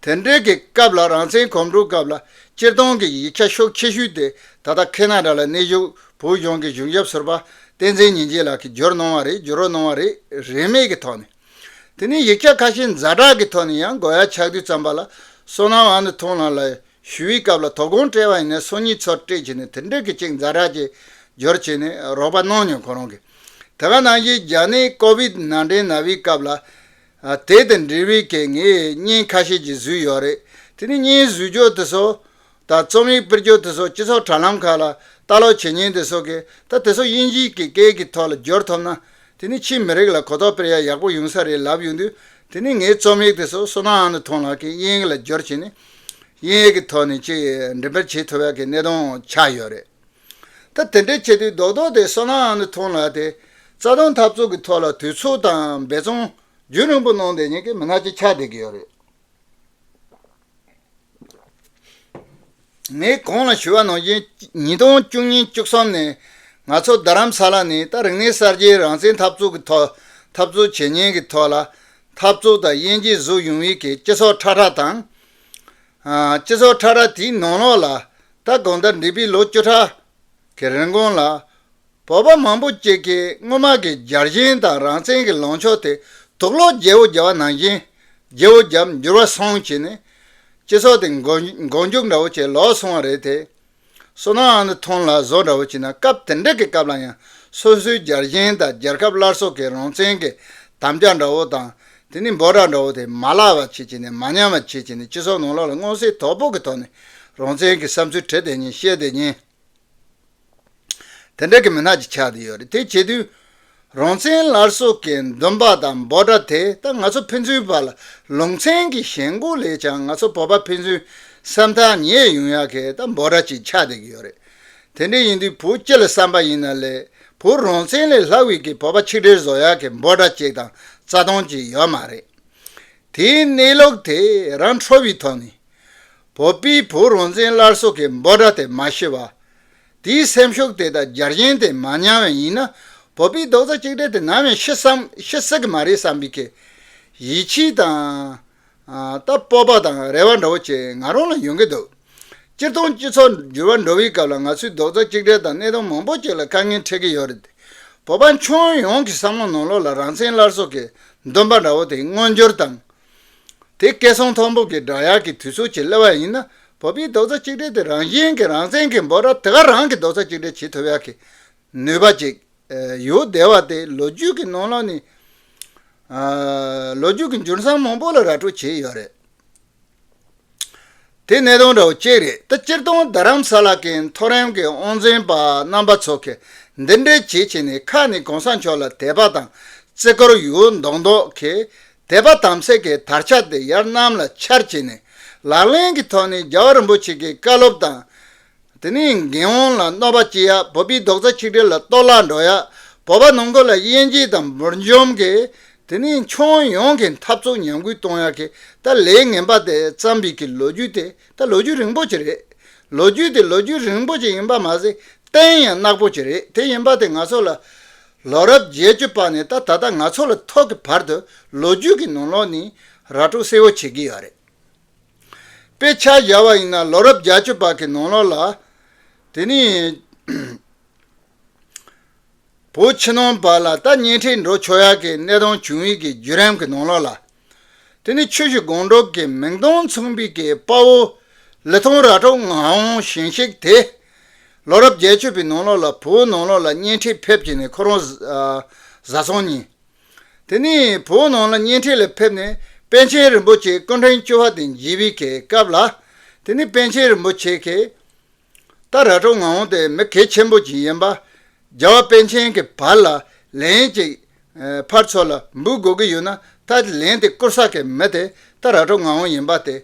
དེ་འདྲའི་གི་སྐབས་ལ་རང་བཙན་གོམ་བགྲོད་སྐབས་ལ་སྤྱིར་བཏང་གི་ཡིག་ཆ་ཤུགས་ཆེ་ཤོས་དེ་ད་ལྟ་ཁེ་ན་ཌ་ལ་གནས་བཞུགས་བོད་གཞུང་གི་གཞུང་ཞབས་ཟུར་པ་བསྟན་འཛིན་ཉིན་བྱེད་ལགས་ཀྱིས་བསྒྱུར་གནང་བ་རེད། བསྒྱུར་རོགས་གནང་བ་རེད། རིན་མེད་ཀྱི་ཐོག་ནས། དེ་ནས་ཡིག་ཆ་ཁ་ཤས་ཛ་དྲག་གི་ཐོག་ནས་ཡང་དགོས་ཡ་ཆགས་དུས་ཙམ་པ་ལ་བསོད་ནམས་དབང་འདུས་མཐོང་ལ་ལ་ཞུ་བའི་སྐབས་ལ་དོ་དགོང་སྤྲད་པ་ཡིན་ན་སང་ཉིན་ཚུར་སྤྲད་བྱས་ནས་དེ་འདྲའི་གི་ཅིག་ཛ་དྲག་ཅིག་འབྱོར་བྱས་ནས་རོགས་པ་གནང་མྱོང་ཁོ་རང་གིས། དེ་ག་ནང་བཞིན་རྒྱ་ནད་ཀོ་བིད་ནང་འདྲེན་ན་བའི་སྐབས་ལ་ཨ་དེ་དང་འབྲེལ་བའི་གི་ངས་བརྙན་ཁ་ཤས་ཅིག་བཟོས་ཡོད་རེད། དེ་ནས་བརྙན་བཟོས་རྒྱུ་དེ་ཚོ། ད་རྩོམ་ཡིག་སྤེལ་རྒྱུ་དེ་ཚོ་སྤྱི་ཚོགས་དྲ་ལམ་ཁག་ལ་ལྟ་ཀློག་བྱེད་མཁན་དེ་ཚོ་གིས་ད་དེ་ཚོ་དབྱིན་ཇིའི་གི་སྐད་ཀྱི་ཐོག་ལ་བསྒྱུར་ཐུབ་ན་དེ་ནི་ཕྱིའི་མི་རིགས་ལ་གོ་རྟོགས་སྤེལ་ཡ་ཡག་པོ་ཡོང་ས་རེད་ལབ་ཡོང་དུས། དེ་ནི་ངའི་རྩོམ་ཡིག་དེ་ཚོ་བསོད་ནམས་དབང་འདུས་མཐོང་ལགས་ཀྱིས་དབྱིན་ཡིག་ལ་བསྒྱུར་བྱས་ནས་དབྱིན་ཡིག་གི་ཐོག་ནས་ཅིག་འགྲེམས་སྤེལ་བྱེད་ཐུབ་ཡ་གི་གནད་དོན་ཆགས་ཡོད་རེད། ད་དེ་འདྲའི་ཆེད་དུ་རྡོག་རྡོག་དེ་བསོད་ནམས་དབང་འདུས་མཐོང་ལགས་དེ་རྩ་དོན་འཐབ་རྩོད་ཀྱི་ཐོག་ལ་དུས་ཚོད་དང་འབད་བརྩོན་རྒྱུན་རིང་པོ་གནང་བསྡད་མཁན་གྱི་མི་སྣ་ཅིག་ཆགས་བསྡད་ཀྱི་ཡོད་རེད། ངས་གོང་ལ་ཞུས་པ་ནང་བཞིན་ཉིས་སྟོང་བཅུ་གཉིས་བཅུ་གསུམ་ནས་ང་ཚོ་རྡ་རམ་ས་ལ་ནས་ད་རིག་གནས་གསར་བརྗེའི་རང་བཙན་འཐབ་རྩོད་ཀྱི་ཐོག་འཐབ་རྩོད་བྱེད་མཁན་གྱི་ཐོག་ལ་འཐབ་རྩོད་དང་དབྱེ་འབྱེད་བཟོ་ཡོང་བའི་གི་སྤྱི་ཚོགས་ཁྲ་ཁྲ་དང་། ཨ་སྤྱི་ཚོགས་ཁྲ་ཁྲ་དེའི་ནང་ལོགས་ལ་ད་གང་ལྟར་འདས་པའི་ལོ་བཅུ་ཕྲག་གི་རིང་གོང་ལ། བོད་པ་མང་པོ་ཅིག་གིས་སྔོན་མ་གི་རྒྱལ་ཞེན་དང་རང་བཙན་གྱི་ལངས་ཕྱོགས་དེ་དུག་སློག་བརྗེ་བོ་བརྒྱབ་པ་ནང་བཞིན་བརྗེ་བོ་བརྒྱབ་འགྱུར་བ་སོང་བྱས་ནས་སྤྱི་ཚོགས་དེ་མགོ་མགོ་མཇུག་འདྲ་བོ་བྱས་ལོག་སོང་བ་རེད་དེ། བསོད་ནམས་དབང་འདུས་མཐོང་ལ་བཟོ་འདྲ་བོ་བྱས་ན་སྐབས་དེ་འདྲ་གི་སྐབས་ལ་ཡང་སོ་སོའི་རྒྱལ་ཞེན་དང་རྒྱལ་ཁབ་སླར་གསོ་གི་རང་བཙན་གྱི་དམ་བཅའ་འདྲ་བོ་དང་དེ་ནི་འབོད་སྒྲ་འདྲ་བོ་དེ་མ་བརླག་པ་བྱེད་བྱས་ནས་མ་ཉམས་པ་བྱེད་བྱས་ནས་སྤྱི་ཚོགས་ནང་ལོགས་ལ་མངོན་གསལ་དོད་པོ་གི་ཐོག་ནས་རང་བཙན་གྱི་བསམ་ཚུལ་བྲིས་བསྡད་མཁན་བཤད་བསྡད་མཁན། དེ་འདྲ་གི་མི་སྣ་ཅིག་ཆགས་བསྡད་ཡོད་རེད། དེ་བྱེད་དུས་རང་བཙན་སླར་གསོ་གི་འདུན་པ་དང་འབོད་སྒྲ་དེ་ད་ང་ཚོ་ཕན་ཚུན་བར་ལ་ལུང་ཚན་གྱི་ཞེན་ཁོག་ལས་ཀྱང་ང་ཚོ་བོད་པ་ཕན་ཚུན་སེམས་ཐག་ཉེ་ཡོང་ཡག་གི་ད་འབོད་སྒྲ་ཅིག་ཆགས་བསྡད་ཀྱི་ཡོད་རེད། དེ་འདྲ་ཡིན་དུས་བོད་སྤྱི་ལ་བསམ་པ་ཡིན་ན་ལས་བོད་རང་བཙན་ལས་ལྷག་པའི་གི་བོད་པ་ཆིག་སྒྲིལ་བཟོ་ཡག་གི་འབོད་སྒྲ་ཅིག་དང་རྩ་དོན་ཅིག་ཡོད་མ་རེད། དེའི་གནས་ལུགས་དེ་རང་འཕྲོ་བའི་ཐོག་ནས། བོད་པས་བོད་རང་བཙན་སླར་གསོ་གི་འབོད་སྒྲ་དེ་མ་ཤི་བ། དེའི་སེམས་ཤུགས་དེ་དང་རྒྱལ་ཞེན་དེ་མ་ཉམས་པ་ཡིན་ན། བོད་པའི་རྡོག་རྩ་གཅིག་སྒྲིལ་དེ་ནམ་ཡང་ཤི་བསམ་ཤི་སྲིད་ཀྱི་མ་རེད་བསམ་པའི་གི་ཡིད་ཆེས་དང་། ཨ་ད་སྤོབས་པ་དང་རེ་བ་འདྲ་བོ་ཅིག་ང་རང་ལ་ཡོང་གི་འདུག་སྤྱིར་བཏང་སྤྱི་ཚོགས་འགྱུར་བ་འགྲོ་བའི་སྐབས་ལ་ང་ཚོས་རྡོག་རྩ་གཅིག་སྒྲིལ་དང་གནད་དོན་མང་པོ་ཅིག་ལ་དཀའ་ངལ་འཕྲད་ཀྱི་ཡོད་རེད། བོད་པ་ཁྱོན་ཡོངས་ཀྱི་བསམ་བློ་ནང་ལོགས་ལ་རང་བཙན་སླར་གསོ་གི་འདུན་པ་འདྲ་བོ་དེ་མངོན་འགྱུར་དང་། དེ་སྐད་གསང་མཐོན་པོ་གི་བསྒྲགས་ཡག་གི་དུས་ཚོད་ཅིག་སླེབས་པ་ཡིན་ན་བོད་པའི་རྡོག་རྩ་གཅིག་སྒྲིལ་དེ་རང་བཞིན་གྱི་རང་བཙན་གྱི་འབོད་སྒྲ་དེ་ག་རང་གི་རྡོག་རྩ་གཅིག་སྒྲིལ་བྱེད་ཐུབ་ཡག་གི་ནུས་པ་ཅིག་ཡོད་བསྡད་པ་དེ་ལོ་རྒྱུས་ཀྱི་ནང་ལོགས་ནས་ལོ་རྒྱུས་ཀྱི་འབྱོར་མཚམས་མང་པོ་ལ་ར་སྤྲོད་བྱས་ཡོད་རེད། དེ་གནད་དོན་འདྲ་བོ་གཅིག་རེད། ད་སྤྱིར་བཏང་རྡ་རམ་ས་ལ་གི་མཐོ་རིམ་གྱི་དབང་འཛིན་པ་རྣམ་པ་ཚོ་གིས་འདི་འདྲའི་བྱེད་བྱས་ནས་ཁ་ནས་གོང་ས་མཆོག་ལ་དད་པ་དང་བརྩི་བཀུར་ཡོད་མདོག་མདོག་གིས་དད་པ་དམ་ཚིག་གི་དར་ཆ་དེ་ཡར་གནམ་ལ་འཕྱར་བྱས་ནས་ལག་ལེན་གྱི་ཐོག་ནས་རྒྱལ་བ་རིན་པོ་ཆེ་གི་བཀའ་སློབ་དང་། དེ་ནས་འགན་དབང་ལ་གནོད་པ་བྱེད་ཡ། བོད་པའི་རྡོག་རྩ་གཅིག་སྒྲིལ་ལ་གཏོར་བརླག་འགྲོ་ཡ། བོད་པ་ནང་ཁུལ་ལ་དབྱེ་འབྱེད་དང་འབུར་འཇོམས་ཀྱི་དེ་ནས་ཁྱོན་ཡོངས་ཀྱི་འཐབ་རྩོད་ཉམས་རྒུད་གཏོང་ཡག་གི་ད་ལས་ངན་པ་དེ་བརྩམས་པའི་གི་ལོ་རྒྱུས་དེ་ད་ལོ་རྒྱུས་རིང་པོ་ཅིག་རེད། ལོ་རྒྱུས་དེ་ལོ་རྒྱུས་རིང་པོ་ཅིག་ཡིན་པ་མ་ཟད་གཏན་ཡང་ནག་པོ་ཅིག་རེད། དེ་ཡིན་པ་དེ་ང་ཚོ་ལ་ལོ་རབས་བརྒྱད་ཅུ་པ་ནས་ད་ད་ལྟ་ང་ཚོ་ལ་ཐོག་གི་བར་དུ་ལོ་རྒྱུས་ཀྱི་ནང་ལོགས་ནས་ར་སྤྲོད་གསལ་བོ་བྱེད་ཀྱི་ཡོད་རེད། དཔེ་ཆ་བཞག་པ་ཡིན་ན་ལོ་རབས་བརྒྱད་ཅུ་པ་གི་ནང་ལོགས་ལ་དེ་ནས་བོད་ཕྱི་ནང་བར་ལ་ད་གཉེན་འཕྲད་འགྲོ་ཆོག་ཡག་གི་གནད་དོན་བྱུང་བའི་གི་བརྒྱུད་རིམ་གྱི་ནང་ལོགས་ལ། དེ་ནི་ཆུ་བཞི་སྒང་དྲུག་གི་མིང་དོན་མཚུངས་པའི་གི་དཔའ་བོ་ལི་ཐང་ར་སྤྲོད་ངག་དབང་ཞིང་གཤེགས་དེ། ལོ་རབས་བརྒྱད་ཅུ་པའི་ནང་ལོགས་ལ་བོད་ནང་ལོགས་ལ་གཉེན་འཕྲད་ཕེབས་ཀྱི་ནས་ཁོ་རང་ཨ་ བཟའ་ཚང་གཉིས། དེ་ནས་བོད་ནང་ལ་གཉེན་འཕྲད་ལ་ཕེབས་ནས་པཎ་ཆེན་རིན་པོ་ཆེ་སྐུ་ཕྲེང་བཅུ་པ་དེ་མཇལ་བའི་གི་སྐབས་ལ། དེ་ནས་པཎ་ཆེན་རིན་པོ་ཆེ་གིས་ད་ར་ཀྲོ་ངག་དབང་དེ་མི་གལ་ཆེན་པོ་ཅིག་ཡིན་པ། རྒྱལ་བ་པཎ་ཆེན་གྱི་བར་ལ་ལན་ཅིག་ཨ་ཕར་ཚུར་ལ་འབུལ་དགོས་ཀྱི་ཡོད་ན། ད་ལན་དེ་བསྐུར་ས་གི་མི་དེ་ད་ར་ཀྲོ་ངག་དབང་ཡིན་པ་དེ་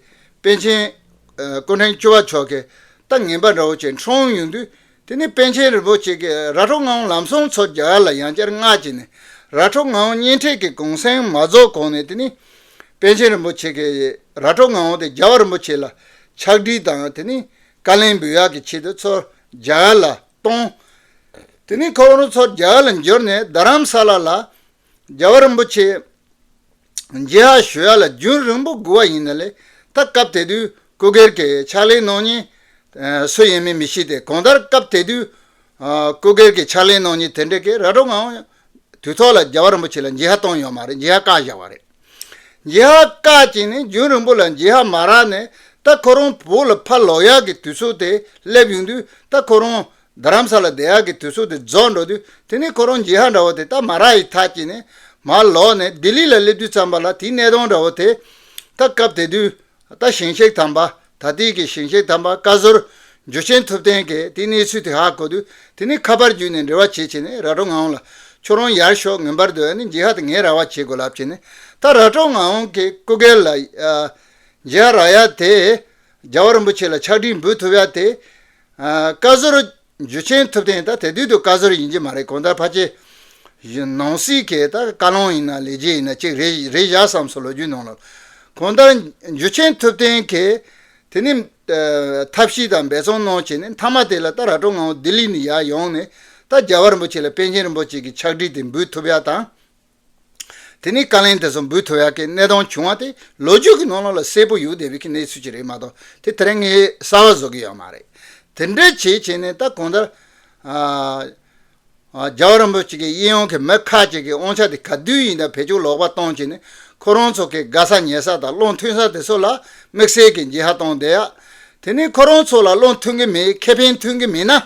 པཎ་ཆེན་ཨ་སྐུ་ཕྲེང་བཅུ་པ་མཆོག་གིས་ད་ངན་པ་འདྲ་བོ་ཅིག་འཁྲུངས་ཡོང་དུས། དེ་ནས་པཎ་ཆེན་རིན་པོ་ཆེ་གིས་ར་ཀྲོ་ངག་དབང་ལམ་སང་ཚུར་རྒྱ་གར་ལ་ཡང་བསྐྱར་མངགས་བྱས་ནས། ར་ཀྲོ་ངག་དབང་གཉེན་འཕྲད་ཀྱི་གུང་སེང་མ་རྫོགས་གོང་ནས། དེ་ནས་པཎ་ཆེན་རིན་པོ་ཆེ་གིས་ར་ཀྲོ་ངག་དབང་དེ་རྒྱལ་བ་རིན་པོ་ཆེ་ལ་ཕྱག་བྲིས་དང་། དེ་ནས་བཀའ་ལན་འབུལ་ཡག་གི་ཆེད་དུ་ཚུར་རྒྱ་གར་ལ་གཏོང་། དེ་ནས་ཁོ་རང་ཚུར་རྒྱ་གར་ལ་འབྱོར་ནས་རྡ་རམ་ས་ལ་ལ་རྒྱལ་བ་རིན་པོ་ཆེ་མཇལ་ཧ་ཞུ་ཡ་ལ་རྒྱུན་རིང་པོ་སྒུག་པ་ཡིན་ན་ལས། ད་སྐབས་དེ་དུས་སྐུ་སྒེར་གྱི་ཕྱག་ལས་གནང་མཁན་ཨ་སུ་ཡིན་མིན་མི་ཤེས་ཏེ། གང་ལྟར་སྐབས་དེ་དུས་ཨ་སྐུ་སྒེར་གྱི་ཕྱག་ལས་གནང་མཁན་དེ་འདྲ་གིས་ར་ཀྲོ་ངག་དབང་དུས་ཐོག་ལ་རྒྱལ་བ་རིན་པོ་ཆེ་ལ་མཇལ་ཧ་བཏང་ཡོད་མ་རེད། མཇལ་ཧ་བཀག་བཞག་པ་རེད། མཇལ་ཧ་བཀག་བྱས་ནས་རྒྱུན་རིང་པོ་ལ་མཇལ་ཧ་མ་རག་ནས། ད་ཁོ་རང་བོད་ལ་ཕར་ལོག་ཡག་གི་དུས་ཚོད་དེ་སླེབས་ཡོང་དུས། ད་ཁོ་རང་རྡ་རམ་ས་ལ་བསྡད་ཡག་གི་དུས་ཚོད་དེ་རྫོགས་འགྲོ་དུས། དེ་ནས་ཁོ་རང་མཇལ་ཧ་འདྲ་བོ་དེ་ད་མ་རག་ཡི་ཐག་བཅད་ནས་མར་ལོག་ནས་ལྡི་ལི་ལ་སླེབས་དུས་ཙམ་པ་ལ་དེའི་གནད་དོན་འདྲ་བོ་དེ། ད་སྐབས་དེ་དུས་ད་ཞིང་གཤེགས་དམ་པ། ད་ལྟའི་གི་ཞིང་གཤེགས་དམ་པ་བཀའ་ཟུར་འཇུ་ཆེན་ཐུབ་བསྟན་གྱིས་དེའི་གནས་ཚུལ་དེ་ཧ་གོ་དུས། དེ་ནས་ཁ་པར་བརྒྱུད་ནས་འབྲེལ་བ་བྱེད་བྱས་ནས་ར་ཀྲོ་ངག་དབང་ལ། ཁྱོད་རང་ཡར་ཤོག་ངེས་པར་དུ་ཨ་ནི་མཇལ་ཧ་དེ་ངས་རག་པ་བྱེད་དགོས་ལབ་བྱས་ནས། ད་ར་ཀྲོ་ངག་དབང་གི་སྐུ་སྒེར་ལ་ཨ་མཇལ་ཧ་རག་ཡ་དེ། རྒྱལ་བ་རིན་པོ་ཆེ་ལ་ཕྱག་བྲིས་འབུལ་ཐུབ་ཡ་དེ། ཨ་བཀའ་ཟུར་འཇུ་ཆེན་ཐུབ་བསྟན། ད་དེ་དུས་དུ་བཀའ་ཟུར་ཡིན་གྱི་མ་རེད། གང་ལྟར་ཕལ་ཆེར་ནང་སྲིད་ཀྱི་ད་བཀའ་བློན་ཡིན་ན་ལས་བྱེད་ཡིན་ན་ཅིག་རེད་རེད་བཞག་བསམ་སོང་། ལོ་རྒྱུས་ནང་ལ། གང་ལྟར་འཇུ་ཆེན་ཐུབ་བསྟན་གྱིས་དེ་ནི་ཨ་ཐབས་ཤེས་དང་འབད་བརྩོན་གནང་བྱས་ནས། མཐའ་མ་དེ་ལ་ད་ར་ཀྲོ་ངག་དབང་ལྡི་ལི་ནས་ཡར་ཡོང་ནས། ད་རྒྱལ་བ་རིན་པོ་ཆེ་ལ་པཎ་ཆེན་རིན་པོ་ཆེ་གི་ཕྱག་བྲིས་དེ་འབུལ་ཐུབ་ཡ་དང་། དེ་ནས་བཀའ་ལན་དེ་ཚོ་འབུལ་ཐུབ་ཡག་གི་གནད་དོན་བྱུང་བ་དེ་ལོ་རྒྱུས་ཀྱི་ནང་ལོགས་ལ་གསལ་པོ་ཡོད་བསྡད་པའི་གི་གནས་ཚུལ་ཅིག་རེད་མ་གཏོགས། དེ་དེ་རིང་ངས་གསར་བ་བཟོ་གི་ཡོད་མ་རེད། དེ་འདྲ་བྱས་བྱས་ནས། ད་གང་ལྟར་ཨ་ཨ་རྒྱལ་བ་རིན་པོ་ཆེ་གི་གཡས་གཡོན་གྱི་མི་ཁག་ཅིག་གིས་དབང་ཆ་དེ་ག་དུས་ཡིན་ན་བེད་སྤྱོད་ལོག་པ་བཏང་བྱས་ནས། ཁོ་རང་ཚོ་གི་དགའ་ས་ཉེ་ས་དང་བློ་མཐུན་ས་དེ་ཚོ་ལ་དམིགས་བསལ་གྱི་མཇལ་ཧ་བཏང་བསྡད་ཡ། དེ་ནས་ཁོ་རང་ཚོ་ལ་བློ་མཐུན་གི་མེད། ཁེ་ཕན་མཐུན་གི་མེད་ན།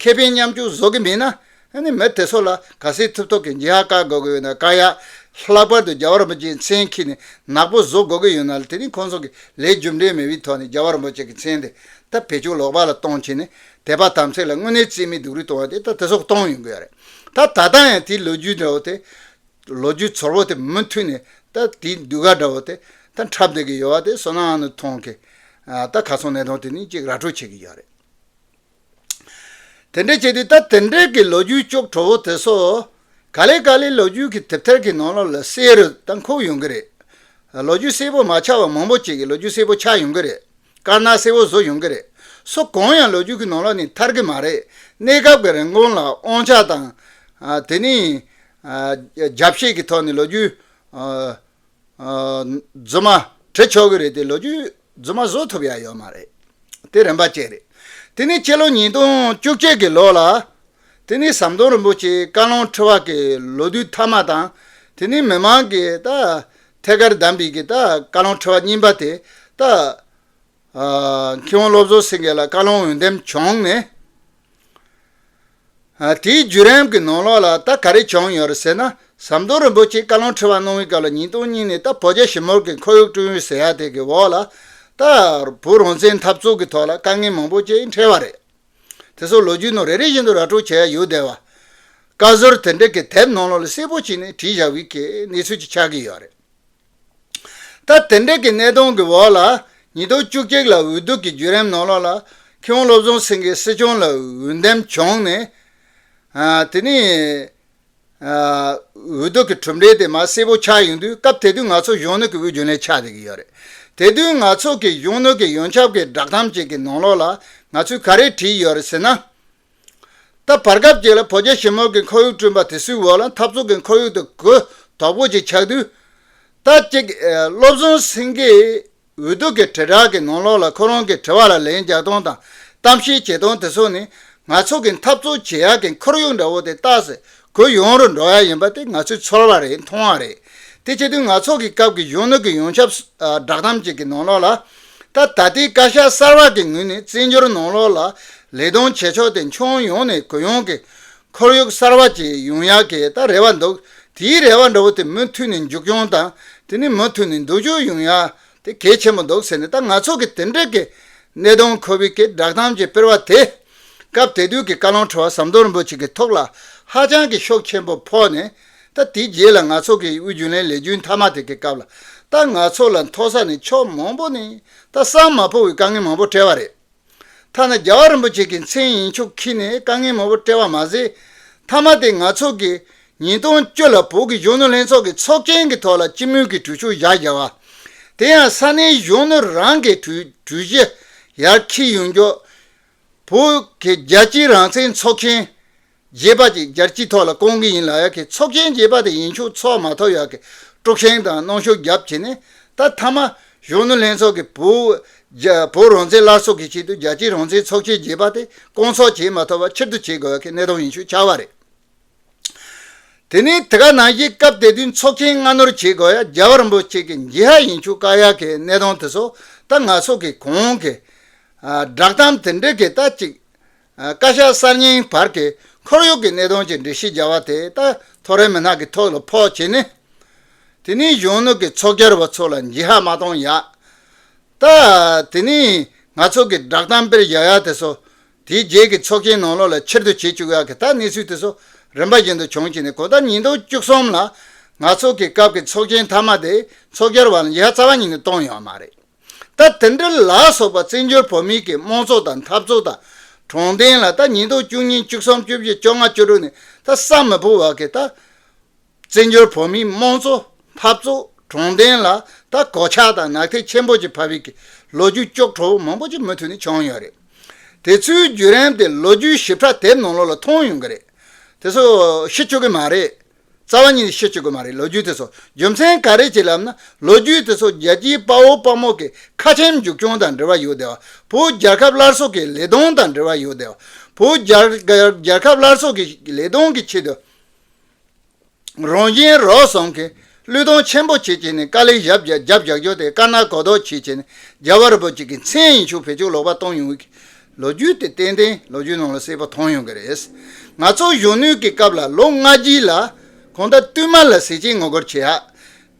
ཁེ་ཕན་མཉམ་སྤྱོད་བཟོ་གི་མེད་ན། ཨ་ནི་མི་དེ་ཚོ་ལ་ག་ཚོད་ཐུབ་ཐུབ་ཀྱི་མཇལ་ཧ་བཀག་དགོས་ཀྱི་ཡོད་ན་བཀག་ཡ། ལྷག་པར་དུ་རྒྱལ་བ་རིན་པོ་ཆེའི་མཚན་འཁྱེར་ནས་ནག་པོ་བཟོ་དགོས་ཀྱི་ཡོད་ན། དེ་ནི་ཁོང་ཚོ་གི་ལས་རྒྱུ་འབྲས་མེད་པའི་ཐོག་ནས་རྒྱལ་བ་རིན་པོ་ཆེ་གི་མཚན་དེ་ད་བེད་སྤྱོད་ལོག་པ་ལ་གཏོང་བྱས་ནས། དད་པ་དམ་ཚིག་ལ་དངོས་གནས་རྩིས་མེད་སྡུག་རུས་གཏོང་བ་དེ་ད་དེ་ཚོ་གཏོང་ཡོང་གི་ཡོད་རེད། ད་ད་ལྟ་ཡང་དེའི་ལོ་རྒྱུས་འདྲ་བོ་དེ། ལོ་རྒྱུས་ཚོར་བོ་དེ་མུ་མཐུད་ནས་ད་དེའི་ཟློས་གར་འདྲ་བོ་དེ་ད་འཁྲབ་བསྡད་ཀྱི་ཡོད་པ་དེ་བསོད་ནམས་དབང་ནོར་མཐོང་གི། ཨ་ད་ཁ་སང་གནད་དོན་དེ་ནི་ཅིག་ར་སྤྲོད་བྱེད་ཀྱི་ཡོད་རེད། དེ་འདྲ་བྱས་དུས་ད་དེ་འདྲའི་གི་ལོ་རྒྱུས་ཅིག་བྲོ་བོ་དེ་ཚོ། ག་ལེ་ག་ལེ་ལོ་རྒྱུས་ཀྱི་དེབ་ཐེར་གྱི་ནང་ལོགས་ལ་གསལ་རུ་ད་འཁོད་ཡོང་གི་རེད། ལོ་རྒྱུས་གསལ་པོ་མ་ཆགས་པ་མང་པོ་ཅིག་གི་ལོ་རྒྱུས་གསལ་པོ་ཆགས་ཡོང་གི་རེད། དཀར་ནག་གསལ་པོ་བཟོ་ཡོང་གི་རེད། སུ་གང་ཡང་ལོ་རྒྱུས་ཀྱི་ནང་ལོགས་ནས་ཐར་གི་མ་རེད། གནས་སྐབས་ཀྱི་རིན་གོང་ལ་དབང་ཆ་དང་། ཨ་དེ་ནི་ཨ་རྒྱབ་བཤད་ཀྱི་ཐོག་ནས་ལོ་རྒྱུས་ཨ་ཨ་རྫུན་མ་བྲི་ཆོག་གི་རེད་དེ། ལོ་རྒྱུས་རྫུན་མ་བཟོ་ཐུབ་ཡ་ཡོད་མ་རེད། དེ་རིམ་པ་བཅས་རེད། དེ་ནས་ཕྱི་ལོ་ཉིས་སྟོང་བཅུ་གཅིག་གི་ལོ་ལ། དེ་ནས་ཟམ་གདོང་རིན་པོ་ཆེ་བཀའ་བློན་ཁྲི་པ་གི་ལོ་དུས་མཐའ་མ་དང་། དེ་ནས་མི་མང་གིས་ད་ཐད་ཀར་བདམས་པའི་གི་ད་བཀའ་བློན་ཁྲི་པ་གཉིས་པ་དེ་ད། ཨ་མཁས་དབང་བློ་བཟང་སེང་གེ་ལ་བཀའ་བློན་འོས་འདེམས་བྱུང་ནས། ཨ་དེའི་བརྒྱུད་རིམ་གྱི་ནང་ལོགས་ལ་ད་ག་རེ་བྱུང་ཡོད་རེད་ཟེར་ན། ཟམ་གདོང་རིན་པོ་ཆེ་བཀའ་བློན་ཁྲི་པ་གནང་བའི་སྐབས་ལ་ཉིས་སྟོང་གཉིས་ནས་ད་བོད་རྒྱ་ཞི་མོལ་གྱི་ཁོར་ཡུག་བསྐྲུན་ཡུལ་ཟེར་ཡ་དེ་གི་འོག་ལ། ད་བོད་རང་བཙན་འཐབ་རྩོད་ཀྱི་ཐོག་ལ་དཀའ་ངལ་མང་པོ་ཅིག་འཕྲད་པ་རེད། དེ་ཚོ་ལོ་རྒྱུས་ནང་རེ་རེ་བཞིན་དུ་ར་སྤྲོད་བྱས་ཡ་ཡོད་བསྡད་པ། བཀའ་ཟུར་དེ་འདྲ་གི་དེབ་ནང་ལོགས་ལ་གསལ་པོ་བྱས་ནས་བྲིས་བཞག་པའི་གི་གནས་ཚུལ་ཅིག་ཆགས་ཀྱི་ཡོད་རེད། ད་དེ་འདྲ་གི་གནད་དོན་གྱི་འོག་ལ། ཉིས་སྟོང་བཅུ་གཅིག་ལ་འོས་བསྡུ་གི་བརྒྱུད་རིམ་ནང་ལོགས་ལ། མཁས་དབང་བློ་བཟང་སེང་གེ་སྲིད་སྐྱོང་ལ་འོས་འདེམས་བྱུང་ནས། ཨ་དེ་ནས་ཨ་འོས་བསྡུ་གི་གྲུབ་འབྲས་དེ་མར་གསལ་པོ་ཆགས་ཡོང་དུས། སྐབས་དེ་དུས་ང་ཚོ་གཞོན་ནུ་གི་དབུས་རྒྱུན་ལས་ཆགས་བསྡད་ཀྱི་ཡོད་རེད། དེ་དུས་ང་ཚོ་གི་གཞོན་ནུ་གི་ཡོངས་ཁྱབ་ཀྱི་བསྒྲགས་གཏམ་ཅིག་གི་ནང་ལོགས་ལ་ང་ཚོས་ག་རེ་བྲིས་ཡོད་རེད་ཟེར་ན། ད་བར་སྐབས་ཅིག་ལ་བོད་རྒྱ་ཞི་མོལ་གྱི་ཁོར་ཡུག་བསྐྲུན་པ་དེ་ཚོའི་འོག་ལ་འཐབ་རྩོད་ཀྱི་ཁོར་ཡུག་དེ་གུ་དོག་པོ་ཅིག་ཆགས་དུས། ད་ཅིག་ཨ་བློ་བཟང་སེང་གེས་འོས་བསྡུ་གི་དྲིལ་བསྒྲགས་ཀྱི་ནང་ལོགས་ལ་ཁོ་རང་གི་དྲི་བ་ལ་ལན་རྒྱག་སྟངས་དང་གཏམ་བཤད་བྱེད་སྟངས་དེ་ཚོ་ནི། ང་ཚོ་གི་འཐབ་རྩོད་བྱེད་ཡག་གི་ཁོར་ཡུག་འདྲ་བོ་དེ་ཏོག་ཙམ་གུ་ཡངས་རུ་འགྲོ་ཡ་ཡིན་པ་དེ་ང་ཚོས་ཚོར་བ་རེད། མཐོང་བ་རེད། དེ་བྱེད་དུས་ང་ཚོ་གི་སྐབས་ཀྱི་གཞོན་ནུ་གི་ཡོངས་ཁྱབ་ཨ་བསྒྲགས་གཏམ་ཅིག་གི་ནང་ལོགས་ལ། ད་ད་ལྟའི་བཀའ་ཤག་གསར་པ་གི་ངོས་ནས་བཙན་བྱོལ་ནང་ལོགས་ལ་ལས་དོན་བྱེད་ཕྱོགས་དེ་ཁྱོན་ཡོངས་ནས་གུ་ཡངས་ཀྱི་ཁོར་ཡུག་གསར་པ་ཅིག་ཡོང་ཡག་གི་ད་རེ་བ་འདུག་དེའི་རེ་བ་འདྲ་བོ་དེ་མུ་མཐུད་ནས་མཇུག་སྐྱོང་དང་། དེ་ནི་མུ་མཐུད་ནས་མདུན་སྐྱོང་ཡོང་ཡ་དེ་གལ་ཆེན་པོ་འདུག་ཟེར་ནས། ད་ང་ཚོ་གི་དེ་འདྲ་གི་གནད་དོན་འཁོད་པའི་གི་བསྒྲགས་གཏམ་གྱི་སྤེལ་བ་དེ་སྐབས་དེ་དུས་ཀྱི་བཀའ་བློན་ཁྲི་པ་ཟམ་གདོང་རིན་པོ་ཆེ་གི་ཐུགས་ལ་ཧ་ཅང་གི་ཤུགས་ཆེན་པོ་ཕོག་ནས། ད་དེའི་རྗེས་ལ་ང་ཚོ་གི་དབུས་རྒྱུན་ལས་ལས་རྒྱུན་མཐའ་མ་དེ་གི་སྐབས་ལ་ད་ང་ཚོ་ལ་མཐོ་ས་ནས་ཕྱོགས་མང་པོ་ནས་ད་བསམ་མ་ཕོད་པའི་དཀའ་ངལ་མང་པོ་འཕྲད་པ་རེད། ཐ་ན་རྒྱལ་བ་རིན་པོ་ཆེ་གི་མཚན་ཡན་ཆོད་ཁྱེར་ནས་དཀའ་ངལ་མང་པོ་སྤྲད་པ་མ་ཟད། མཐའ་མ་དེ་ང་ཚོ་གི་ཉིས་སྟོང་བཅུ་ལ་བོད་ཀྱི་གཞོན་ནུ་ལྷན་ཚོགས་ཀྱི་ཚོགས་ཆེན་གྱི་ཐོག་ལ་སྤྱི་མོས་ཀྱི་གྲོས་ཆོད་བཞག་བཞག་པ། དེ་ཡང་ས་གནས་གཞོན་ནུ་རང་གི་གྲོས་གྲོས་གཞི་ཡར་འཁྱེར་ཡོང་རྒྱུ། བོད་ཀྱི་རྒྱལ་སྤྱིའི་རང་བཙན་ཚོགས་ཆེན་རྒྱས་པ་ཅིག་རྒྱལ་སྤྱིའི་ཐོག་ལ་བསྐོང་གི་ཡིན་ལབ་ཡ་གི་ཚོགས་ཆེན་རྒྱས་པ་དེ་ཡན་ཆོད་ཚོགས་མ་ཐུབ་ཡ་གི་དཀྲུག་ཤིང་དང་གནོན་ཤུགས་བརྒྱབ་བྱས་ནས། ད་མཐའ་མ་གཞོན་ནུ་ལྷན་ཚོགས་ཀྱི་བོད་རྒྱ་བོད་རང་བཙན་སླར་གསོ་གི་ཆེད་དུ་རྒྱལ་སྤྱིའི་རང་བཙན་ཚོགས་ཆེན་རྒྱས་པ་དེ་སྐོང་ཚོགས་བྱེད་མ་ཐུབ་པ་ཕྱིར་བསྡུ་བྱེད་དགོས་ཡ་གི་གནད་དོན་ཡན་ཆོད་ཆགས་པ་རེད། དེ་ནས་དེ་ག་ནང་བཞིན་སྐབས་དེ་དུས་ཚོགས་ཆེན་སྔ་སྣུར་བྱེད་དགོས་ཡ་རྒྱལ་བ་རིན་པོ་ཆེ་གི་མཇལ་ཁ་ཡན་ཆོད་བཀག་ཡ་གི་གནད་དོན་དེ་ཚོ་ད་ང་ཚོ་གི་གོང་གི་ཨ་བསྒྲགས་གཏམ་དེ་འདྲ་གི་ད་ཅིག་ཨ་བཀའ་ཤག་གསར་རྙིང་བར་གྱི་ཁོར་ཡུག་གི་གནད་དོན་གྱི་འགྲེལ་བཤད་བརྒྱབ་པ་དེ་ད་ཐོ་རེངས་མི་ནག་གི་ཐོག་ལ་ཕོག་བྱས་ནས། དེ་ནས་གཞོན་ནུ་གི་ཚོགས་བཅར་བ་ཚོ་ལ་མཇལ་ཁ་མ་གཏོང་ཡ། ད་དེ་ནས་ང་ཚོ་གི་བསྒྲགས་གཏམ་སྤེལ་བཞག་ཡ་དེ་ཚོ་དེའི་རྗེས་ཀྱི་ཚོགས་ཆེན་ནང་ལོགས་ལ་ཕྱིར་བསྡུ་བྱེད་བཅུག་ཡ་གི་ད་གནས་ཚུལ་དེ་ཚོ་རིམ་པ་བཞིན་དུ་བྱུང་བྱས་ནས། གང་ལྟར་ཉིས་སྟོང་བཅུ་གསུམ་ལ་ང་ཚོ་གི་སྐབས་ཀྱི་ཚོགས་ཆེན་མཐའ་མ་དེ་ཚོགས་བཅར་བ་ལ་མཇལ་ཁ་རྩ་བ་ཉིད་ནས་གཏོང་ཡོད་མ་རེད། ད་དེ་འདྲ་ལ་སོགས་པ་བཙན་བྱོལ་བོད་མིའི་གི་དམངས་གཙོ་དང་འཐབ་རྩོད་དང་དྲང་བདེན་ལ་ད་ཉིས་སྟོང་བཅུ་གཉིས་བཅུ་གསུམ་བཅུ་བཞི་བཅོ་ལྔ་བཅུ་དྲུག་ནས་ད་བསམ་མི་ཕོད་པ་གི་ད་བཙན་བྱོལ་བོད་མིའི་དམངས་གཙོ་འཐབ་རྩོད་དྲང་བདེན་ལ་ད་གོད་ཆག་དང་ནག་ཐིག་ཆེན་པོ་ཅིག་ཕབ་པའི་གི་ལོ་རྒྱུས་སྐྱོ་བྲོ་བོ་མང་པོ་ཅིག་མུ་མཐུད་ནས་བྱུང་ཡོད་རེད། དེ་ཚོའི་བརྒྱུད་རིམ་དེ་ལོ་རྒྱུས་ཞིབ་ཕྲ་དེབ་ནང་ལོགས་ལ་མཐོང་ཡོང་གི་རེད། དེ་ཚོ་ཤི་བཅུག་གི་མ་རེད། རྩ་བ་ཉིད་ནས་ཤི་བཅུག་གི་མ་རེད། ལོ་རྒྱུས་དེ་ཚོ་རྒྱུ་མཚན་ག་རེ་བྱས་ལབ་ན། ལོ་རྒྱུས་དེ་ཚོ་རྒྱལ་སྤྱིའི་དཔའ་བོ་དཔའ་མོ་གི་ཁ་ཆེམས་མཇུག་སྐྱོང་དང་འབྲེལ་བ་ཡོད་བསྡད་པ། བོད་རྒྱལ་ཁབ་སླར་གསོ་གི་ལས་དོན་དང་འབྲེལ་བ་ཡོད་བསྡད་པ། བོད་རྒྱལ་རྒྱལ་ཁབ་སླར་གསོ་གི་ལས་དོན་གྱི་ཆེད་དུ་རང་གཞན་རོགས་ཟོམ་གྱི་བློས་གཏོང་ཆེན་པོ་བྱེད་བྱས་ནས། དཀའ་ལས་བརྒྱབ་བརྒྱབ་བརྒྱབ་བརྒྱབ་བརྒྱབ་དེ་དཀར་ནག་གོ་ལྡོག་བྱེད་བྱས་ནས། རྒྱལ་བ་རིན་པོ་ཆེ་གི་མཚན་ཡན་ཆོད་བེད་སྤྱོད་ལོག་པ་གཏོང་ཡོང་བའི་ལོ་རྒྱུས་དེ་ཏན་ཏན་ལོ་རྒྱུས་ནང་ལ་གསལ་པོ་མཐོང་ཡོང་གི་རེད། ང་ཚོ་གཞོན་ནུའི་གི་སྐབས་ལ་ལོ་ལྔ་བརྒྱད་ལ་གང་ལྟར་བསྟུད་མར་ལ་ཟས་བཅད་ངོ་རྒོལ་བྱེད་ཡ།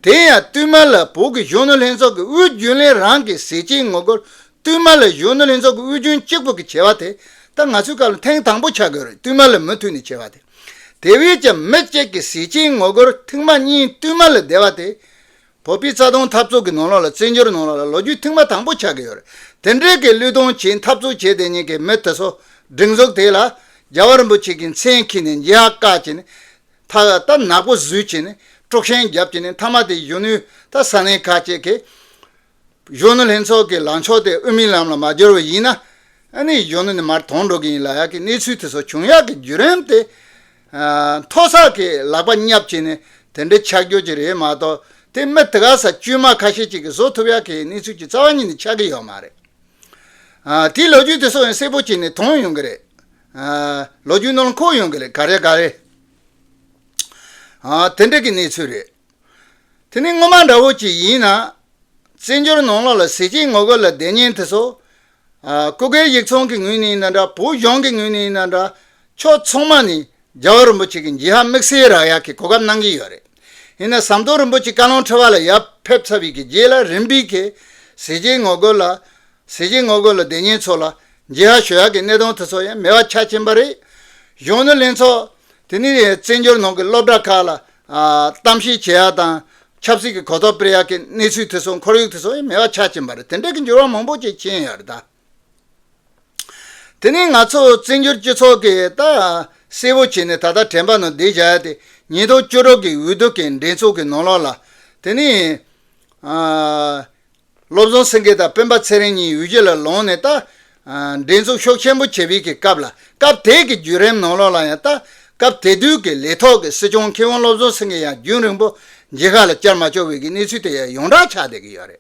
དེ་ཡང་བསྟུད་མར་ལ་བོད་ཀྱི་གཞོན་ནུ་ལྷན་ཚོགས་ཀྱི་དབུས་རྒྱུན་ལས་རང་གི་ཟས་བཅད་ངོ་རྒོལ། བསྟུད་མར་ལ་གཞོན་ནུ་ལྷན་ཚོགས་ཀྱི་དབུས་རྒྱུན་གཅིག་པུ་གི་བྱ་བ་དེ་ད་ང་ཚོའི་སྐབས་ལ་ཐེངས་དང་པོ་ཆགས་ཀྱི་ཡོད་རེད། བསྟུད་མར་ལ་མུ་མཐུད་ནས་བྱེད་པ་དེ། དེ་བས་ཀྱང་མི་གཅིག་གི་ཟས་བཅད་ངོ་རྒོལ་ཐེངས་མ་གཉིས་བསྟུད་མར་ལ་བསྡད་པ་དེ། བོད་པའི་རྩ་དོན་འཐབ་རྩོད་ཀྱི་ནང་ལོགས་ལ། བཙན་བྱོལ་ནང་ལོགས་ལ་ལོ་རྒྱུས་ཐེངས་མ་དང་པོ་ཆགས་ཀྱི་ཡོད་རེད། དེ་འདྲའི་གི་བློས་གཏོང་བྱེད། འཐབ་རྩོད་བྱེད་བསྡད་མཁན་གྱི་མི་དེ་ཚོ་སྒྲིག་འཛུགས་དེ་ལ་རྒྱལ་བ་རིན་པོ་ཆེ་གི་མཚན་འཁྱེར་ནས་མཇལ་ཁ་བཀག་བྱས་ནས། ད་ད་ནག་པོ་བཟོས་བྱས་ནས་དཀྲུག་ཤིང་བརྒྱབ་བྱས་ནས། མཐའ་མ་དེ་གཞོན་ནུའི་ད་ས་གནས་ཁག་ཅིག་གི་གཞོན་ནུ་ལྷན་ཚོགས་ཀྱི་ལངས་ཕྱོགས་དེ་དབུ་མའི་ལམ་ལ་མ་བསྒྱུར་བ་ཡིན་ན། ཨ་ནི་གཞོན་ནུ་ནི་མར་དོན་འགྲོ་གི་ཡིན་ལབ་ཡག་གི་གནས་ཚུལ་དེ་ཚོ་བྱུང་ཡག་གི་བརྒྱུད་རིམ་དེ། ཨ་མཐོ་ས་གི་ལག་པ་བརྙབ་བྱས་ནས་དེ་འདྲའི་ཆགས་རྒྱུ་ཅིག་རེད་མ་གཏོགས། དེ་མི་དེ་ག་ས་དཀྱུས་མ་ཁ་ཤས་ཅིག་གིས་བཟོ་ཐུབ་ཡག་གི་གནས་ཚུལ་ཅིག་རྩ་བ་ཉིད་ནས་ཆགས་ཀྱི་ཡོད་མ་རེད། ཨ་དེའི་ལོ་རྒྱུས་དེ་ཚོ་ཡང་གསལ་པོ་བྱས་ནས་མཐོང་ཡོང་གི་རེད། ཨ་ལོ་རྒྱུས་ནང་འཁོད་ཡོང་གི་རེད། ག་རེ་ག་རེ། ཨ་དེ་འདྲ་གི་གནས་ཚུལ་རེད། དེ་ནས་སྔོན་མ་འདྲ་བོ་ཅིག་ཡིན་ན། བཙན་བྱོལ་ནང་ལོགས་ལ་ཟས་བཅད་ངོ་རྒོལ་ལ་བསྡད་མཁན་དེ་ཚོ། ཨ་སྐུ་སྒེར་ཡིག་ཚང་གི་ངོས་ནས་ཡིན་ན་འདྲ། བོད་གཞུང་གི་ངོས་ནས་ཡིན་ན་འདྲ། ཕྱོགས་ཚང་མ་ནས་རྒྱལ་བ་རིན་པོ་ཆེ་གི་མཇལ་ཁ་དམིགས་བསལ་རག་ཡག་གི་གོ་སྐབས་གནང་གི་ཡོད་རེད། ཡིན་ན་ཟམ་གདོང་རིན་པོ་ཆེ་བཀའ་བློན་ཁྲི་པ་ལ་ཡར་ཕེབས་ཚར་བའི་གི་རྗེས་ལ་རིམ་པས་གི་ཟས་བཅད་ངོ་རྒོལ་ལ། ཟས་བཅད་ངོ་རྒོལ་ལ་བསྡད་མཁན་ཚོ་ལ་མཇལ་ཁ་ཞུ་ཡག་གི་གནད་དོན་དེ་ཚོ་ཡང་མེད་པ་ཆ་ཕྱིན་པ་རེད། གཞོན་ནུ་ལྷན་ཚོགས། དེ་ནས་བཙན་བྱོལ་ནང་གི་སློབ་གྲྭ་ཁག་ལ་ཨ་གཏམ་བཤད་བྱེད་ཡག་དང་། ཆབ་སྲིད་ཀྱི་གོ་རྟོགས་སྤེལ་ཡག་གི་གནས་ཚུལ་དེ་ཚོ། ཁོར་ཡུག་དེ་ཚོ་ཡང་མེད་པ་ཆ་ཕྱིན་པ་རེད། དེ་འདྲ་གི་འགྱུར་བ་མང་པོ་ཅིག་ཕྱིན་ཡོད་རེད་ད། དེ་ནས་ང་ཚོ་བཙན་བྱོལ་སྤྱི་ཚོགས་ཀྱི་ད་གསལ་པོ་བྱས་ནས་ད་ལྟ་དྲན་པ་ནང་བསྡད་བཞག་ཡ་དེ། ཉིས་སྟོང་བཅུ་དྲུག་གི་འོས་བསྡུ་གི་འགྲན་ཚོགས་ཀྱི་ནང་ལོགས་ལ། དེ་ནས་ཨ་བློ་བཟང་སེང་གེ་དང་སྤེན་པ་ཚེ་རིང་གཉིས་འོས་གཞི་ལ་ལངས་ནས་ད་ཨ་འགྲན་ཚོགས་ཤུགས་ཆེན་པོ་བྱས་པའི་གི་སྐབས་ལ། སྐབས་དེ་གི་བརྒྱུད་རིམ་ནང་ལོགས་ལ་ཡང་ད་སྐབས་དེ་དུས་ཀྱི་ལས་ཐོག་གི་སྲིད་སྐྱོང་མཁས་དབང་བློ་བཟང་སེང་གེ་ཡང་རྒྱུན་རིང་པོ་མཇལ་ཁ་ལ་བཅར་མ་ཆོག་པའི་གི་གནས་ཚུལ་དེ་ཡང་ཡོངས་གྲགས་ཆགས་བསྡད་ཀྱི་ཡོད་རེད།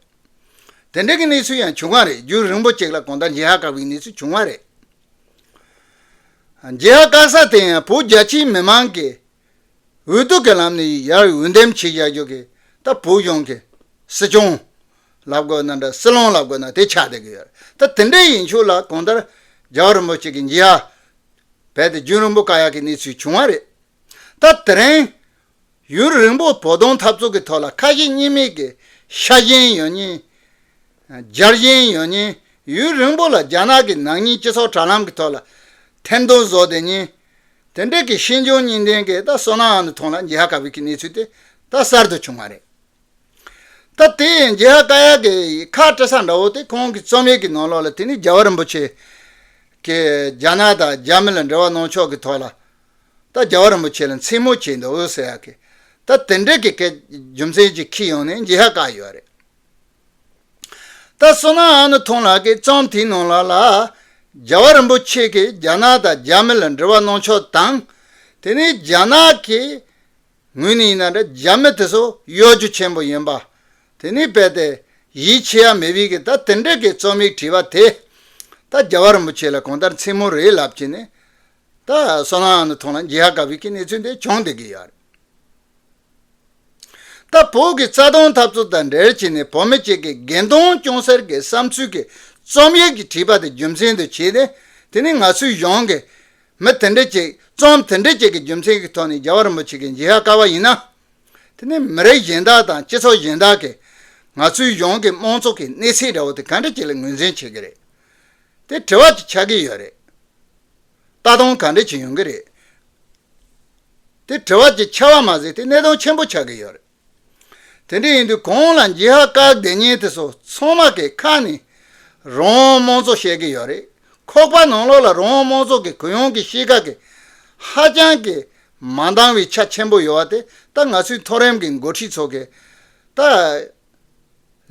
དེ་འདྲ་གི་གནས་ཚུལ་ཡང་བྱུང་བ་རེད། རྒྱུན་རིང་པོ་ཅིག་ལ་གང་ལྟར་མཇལ་ཁ་བཀག་པའི་གནས་ཚུལ་བྱུང་བ་རེད། མཇལ་ཁ་བཀག་ས་དེ་ཡང་བོད་རྒྱ་ཆེའི་མི་མང་གིས་འོས་བསྡུ་གི་ལམ་ནས་ཡར་འོས་འདེམས་བྱས་བཞག་རྒྱུ་གི་ད་བོད་གཞུང་གི་སྲིད་སྐྱོང་ལབ་དགོས་ན་འདྲ། སྲིད་བློན་ལབ་དགོས་ན་དེ་ཆགས་བསྡད་ཀྱི་ཡོད་རེད། ད་དེ་འདྲ་ཡིན་ཆོག་ལ་གང་ལྟར་རྒྱལ་བ་རིན་པོ་ཆེ་གི་མཇལ་ཁ་རྦད་དེ་རྒྱུན་རིང་པོ་བཀག་ཡག་གི་གནས་ཚུལ་བྱུང་བ་རེད། ད་དེ་རིང་ ཡུན་རིང་པོ་བོད་དོན་འཐབ་རྩོད་ཀྱི་ཐོག་ལ་ཁ་ཞེ་གཉིས་མེད་ཀྱི་ཤ་ཞེན་ཡོད་མཁན། རྒྱལ་ཞེན་ཡོད་མཁན། ཡུན་རིང་པོ་ལ་རྒྱ་ནག་གི་ནག་ཉེས་སྤྱི་ཚོགས་དྲ་ལམ་གྱི་ཐོག་ལ་ཐེར་འདོན་བཟོ་བསྡད་མཁན། དེ་འདྲས་ཀྱི་ཤེས་འཇོན་གཉིས་ལྡན་གྱི་ད་བསོད་ནམས་དབང་དུ་ཐོང་ལ་འཇིགས་ཧ་དཀའ་བའི་གི་གནས་ཚུལ་དེ་ད་གསར་དུ་བྱུང་བ་རེད། ད་དེ་ཡང་འཇིགས་ཧ་དཀའ་ཡག་གི་ཁ་བྲལ་ས་འདྲ་བོ་དེ་ཁོང་གི་རྩོམ་ཡིག་གི་ནང་ལོགས་ལ། དེ་ནི་རྒྱལ་བ་རིན་པོ་ཆེ་གིས་རྒྱ་ནག་དང་རྒྱ་མི་ལ་འབྲེལ་བ་གནང་ཕྱོགས་ཀྱི་ཐོག་ལ་ད་རྒྱལ་བ་རིན་པོ་ཆེ་ལ་མཚན་སྨོད་བྱས་འདུག་ཟེར་ཡག་གི། ད་དེ་འདྲས་ཀྱི་སྐད་རྒྱུ་མཚན་ཅིག་ཁྱེར་ཡོང་ནས་འཇིགས་ཧ་དཀའ་ཡོད་རེད། ད་བསོད་ནམས་དབང་དུ་ཐོང་ལགས་ཀྱི་རྩོམ་དེའི་ནང་ལ་ལ། རྒྱལ་བ་རིན་པོ་ཆེ་གིས་རྒྱ་ནག་དང་རྒྱ་མི་ལ་འབྲེལ་བ་གནང་ཕྱོགས་དང་། དེ་ནི་རྒྱ་ནག་གི་ངོས་ནས་ཡིན་ན་འདྲ། རྒྱ་མི་དེ་ཚོ་གཡོ་སྒྱུ་ཆེན་པོ་ཡིན་པ། དེ་ནི་རྦད་དེ་ཡིད་ཆེས་ཡ་མེད་པའི་གི་ད་དེ་འདྲས་ཀྱི་རྩོམ་ཡིག་བྲིས་པ་དེ། ད་རྒྱལ་བ་རིན་པོ་ཆེ་ལ་གང་ལྟར་མཚན་སྨོད་རེད་ལབ་བྱས་ནས། ད་བསོད་ནམས་དབང་དུ་ཐོང་ལ་འཇིགས་ཧ་དཀའ་བའི་གི་གནས་ཚུལ་འདི་བྱུང་བསྡད་ཀྱི་ཡོད་རེད། ད་བོད་ཀྱི་རྩ་དོན་འཐབ་རྩོད་དང་འབྲེལ་བྱས་ནས་བོད་མི་གཅིག་གི་དགེ་འདུན་སྐྱོང་སར་གྱི་བསམ་ཚུལ་གྱི་རྩོམ་ཡིག་ཅིག་བྲིས་པ་དེ་རྒྱུ་མཚན་དུ་བྱས་ནས། དེ་ནི་ང་ཚོའི་གཞུང་གི་མི་དེ་འདྲ་ཅིག་རྩོམ་དེ་འདྲ་ཅིག་གི་རྒྱུ་མཚན་གྱི་ཐོག་ནས་རྒྱལ་བ་རིན་པོ་ཆེ་གི་འཇིགས་ཧ་དཀའ་བ་ཡིན་ན། དེ་ནི་མི་རིགས་གཞན་དག་དང་སྤྱི་ཚོགས་གཞན་དག་གིས་ང་ཚོའི་གཞུང་གི་དམངས་གཙོ་གི་གནས་ཚད་འདྲ་བོ་དེ་ག་འདྲ་ཅིག་ལ་ངོས་འཛིན་བྱེད་ཀྱི་རེད། དེ་དྲི་བ་ཅིག་ཆགས་ཀྱི་ཡོད་རེད། ལྟ་སྟངས་ག་འདྲ་ཅིག་ཡོང་གི་རེད། དེ་དྲི་བ་ཅིག་ཆགས་པ་མ་ཟད་དེ་གནད་དོན་ཆེན་པོ་ཆགས་ཀྱི་ཡོད་རེད། དེ་འདྲ་ཡིན་དུས་གོང་ལ་འཇིགས་ཧ་དཀའ་བསྡད་མཁན་དེ་ཚོ་ཚང་མ་གི་ཁ་ནས་རང་དབང་དམངས་གཙོ་བཤད་ཀྱི་ཡོད་རེད། ཁོག་པ་ནང་ལོགས་ལ་རང་དབང་དམངས་གཙོ་གི་གུ་ཡངས་ཀྱི་གཤིས་ཀ་གི་ཧ་ཅང་གི་མ་འདང་བའི་ཆ་ཆེན་པོ་ཡོད་པ་དེ་ད་ང་ཚོའི་མཐོ་རིམ་གྱི་འགོ་ཁྲིད་ཚོ་གི་ད་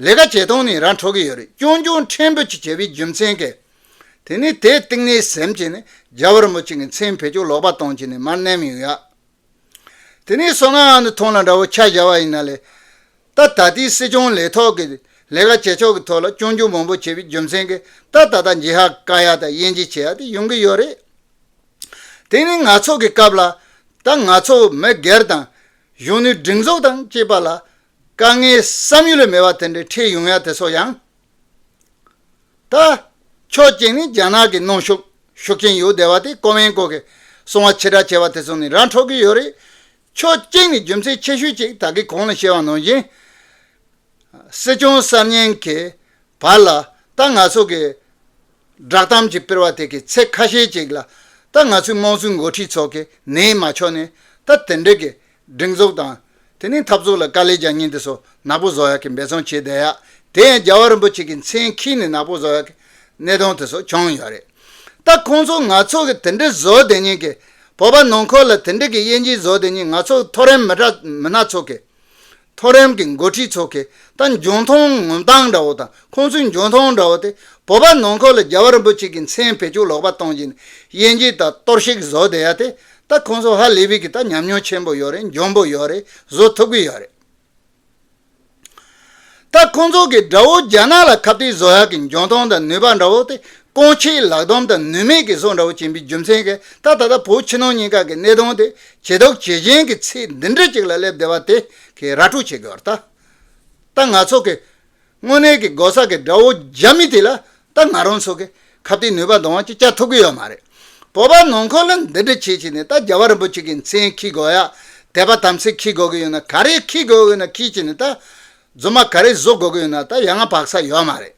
ལས་ཀ་བྱེད་སྟངས་ནས་ར་འཕྲོད་ཀྱི་ཡོད་རེད། སྐྱོན་བརྗོད་ཕྲན་བུ་ཅིག་བྱས་པའི་རྒྱུ་མཚན་གྱིས། དེ་ནས་དེ་གཏིང་ནས་ཟིན་བྱས་ནས་རྒྱལ་བ་རིན་པོ་ཆེ་གི་མཚན་བེད་སྤྱོད་ལོག་པ་བཏང་བྱས་ནས་མར་མནན་ཡོང་ཡ། དེ་ནས་བསོད་ནམས་དབང་དུ་ཐོང་ལ་འདྲ་བོ་ཆ་བཞག་པ་ཡིན་ན་ལས། ད་ད་ལྟའི་སྲིད་སྐྱོང་ལས་ཐོག་གི་ལས་ཀ་བྱེད་ཕྱོགས་ཀྱི་ཐོག་ལ་སྐྱོན་བརྗོད་མང་པོ་བྱས་པའི་རྒྱུ་མཚན་གྱིས་ད་ད་ལྟ་འཇིགས་ཧ་དཀའ་ཡ་དང་དབྱེ་འབྱེད་བྱེད་ཡ་དེ་ཡོང་གི་ཡོད་རེད། དེ་ནི་ང་ཚོ་གི་སྐབས་ལ་ད་ང་ཚོ་མི་སྒེར་དང་གཞོན་ནུའི་སྒྲིག་འཛུགས་དང་བཅས་པ་ལ་དཀའ་ངལ་བསམ་ཡུལ་ལས་མེད་པ་དེ་འདྲའི་འཕྲད་ཡོང་ཡ་དེ་ཚོ་ཡང་། ད་ཕྱོགས་གཅིག་ནས་རྒྱ་ནག་གི་གནོན་ཤུགས་ཤུགས་རྐྱེན་ཡོད་བསྡད་པ་དེ་ཀོ་ཝེན་ཀོ་གི་གསང་བ་ཕྱིར་བསྒྲགས་བྱས་པ་དེ་ཚོ་ནས་ར་འཕྲོད་ཀྱི་ཡོད་རེད། ཕྱོགས་གཅིག་ནས་རྒྱུ་མཚན་ཆེ་ཤོས་གཅིག་ད་གིན་གོང་ལ་བཤད་པ་ནང་བཞིན། སྲིད་སྐྱོང་གསར་རྙིང་གི་བར་ལ་ད་ང་ཚོ་གི་བསྒྲགས་གཏམ་གྱི་སྤེལ་བ་དེ་གི་ཚིག་ཁ་ཤས་ཅིག་ལ་ད་ང་ཚོའི་དམངས་གཙོའི་འགོ་ཁྲིད་ཚོ་གི་ནད་མ་ཆོག་ནས་ད་དེ་འདྲ་གི་སྒྲིག་འཛུགས་དང་། དེ་ནས་འཐབ་རྩོད་ལ་དཀའ་ལས་རྒྱག་མཁན་དེ་ཚོ་ནག་པོ་བཟོ་ཡག་གི་འབད་བརྩོན་བྱས་བསྡད་ཡག་དེ་ཡང་རྒྱལ་བ་རིན་པོ་ཆེ་གི་མཚན་འཁྱེར་ནས་ནག་པོ་བཟོ་ཡག་གི་གནད་དོན་དེ་ཚོ་བྱུང་ཡོད་རེད། ད་ཁོང་ཚོ་ང་ཚོ་གི་དེ་འདྲ་བཟོ་བསྡད་མཁན་གི་བོད་པ་ནང་ཁུལ་ལ་དེ་འདྲ་གི་དབྱེ་འབྱེད་བཟོ་བསྡད་མཁན་ང་ཚོ་མཐོ་རིམ་མི་དྲག་མི་སྣ་ཚོ་གི་མཐོ་རིམ་གྱི་འགོ་ཁྲིད་ཚོ་གིས་ད་འཇོན་ཐང་ངོམ་སྟངས་འདྲ་བོ་དང་ཁོང་ཚོའི་འཇོན་ཐང་འདྲ་བོ་དེ་བོད་པ་ནང་ཁུལ་ལ་རྒྱལ་བ་རིན་པོ་ཆེ་གི་མཚན་བེད་སྤྱོད་ལོག་པ་གཏོང་བཞིན་དབྱེ་འབྱེད་དང་གཏོར་བཤིག་བཟོ་བསྡད་ཡ་དེ་ད་ཁོང་ཚོ་ཧ་ལས་པའི་གི་ད་ཉམས་མྱོང་ཆེན་པོ་ཡོད་རེད། འཇོན་པོ་ཡོད་རེད། བཟོ་ཐུབ་ཀྱི་ཡོད་རེད། ད་ཁོང་ཚོ་གི་དགྲ་བོ་རྒྱ་ནག་ལ་ཁ་གཏད་བཟོ་ཡ་གི་འཇོན་ཐང་དང་ནུས་པ་འདྲ་བོ་དེ་རྐང་ཆེའི་ལག་སྡོམ་དང་ནུས་མེད་ཀྱི་བཟོ་འདྲ་བོ་བྱིན་པའི་རྒྱུ་མཚན་གྱིས་ད་ད་ལྟ་བོད་ཕྱི་ནང་གཉིས་ཀ་གི་གནད་དོན་དེ་ཇེ་སྡུག་ཇེ་ཞན་གྱི་ཚད་འདི་འདྲ་ཅིག་ལ་སླེབས་བསྡད་པ་དེ་གི་ར་སྤྲོད་བྱེད་དགོས་པ་རེད། ད་ད་ང་ཚོ་གི་དངོས་གནས་ཀྱི་གོ་ས་གི་དགྲ་བོ་རྒྱ་མི་དེ་ལ་ད་ང་རང་ཚོ་གི་ཁ་གཏད་ནུས་པ་འདོང་བ་ཅིག་བྱ་ཐུབ་ཀྱི་ཡོད་མ་རེད། བོད་པ་ནང་ཁུལ་ལ་འདི་འདྲ་བྱེད་བྱེད་ནས་ད་རྒྱལ་བ་རིན་པོ་ཆེ་གི་མཚན་འཁྱེར་དགོས་ཡ། དད་པ་དམ་ཚིག་འཁྱེར་དགོས་ཀྱི་ཡོད་ན་ག་རེ་འཁྱེར་དགོས་ཀྱི་ཡོད་ན་འཁྱེར་བྱེད་ནས་ད། རྫུན་མ་ག་རེ་བཟོ་དགོས་ཀྱི་ཡོད་ན་ད་ཡ་ང་བག་ས་ཡོད་མ་རེད།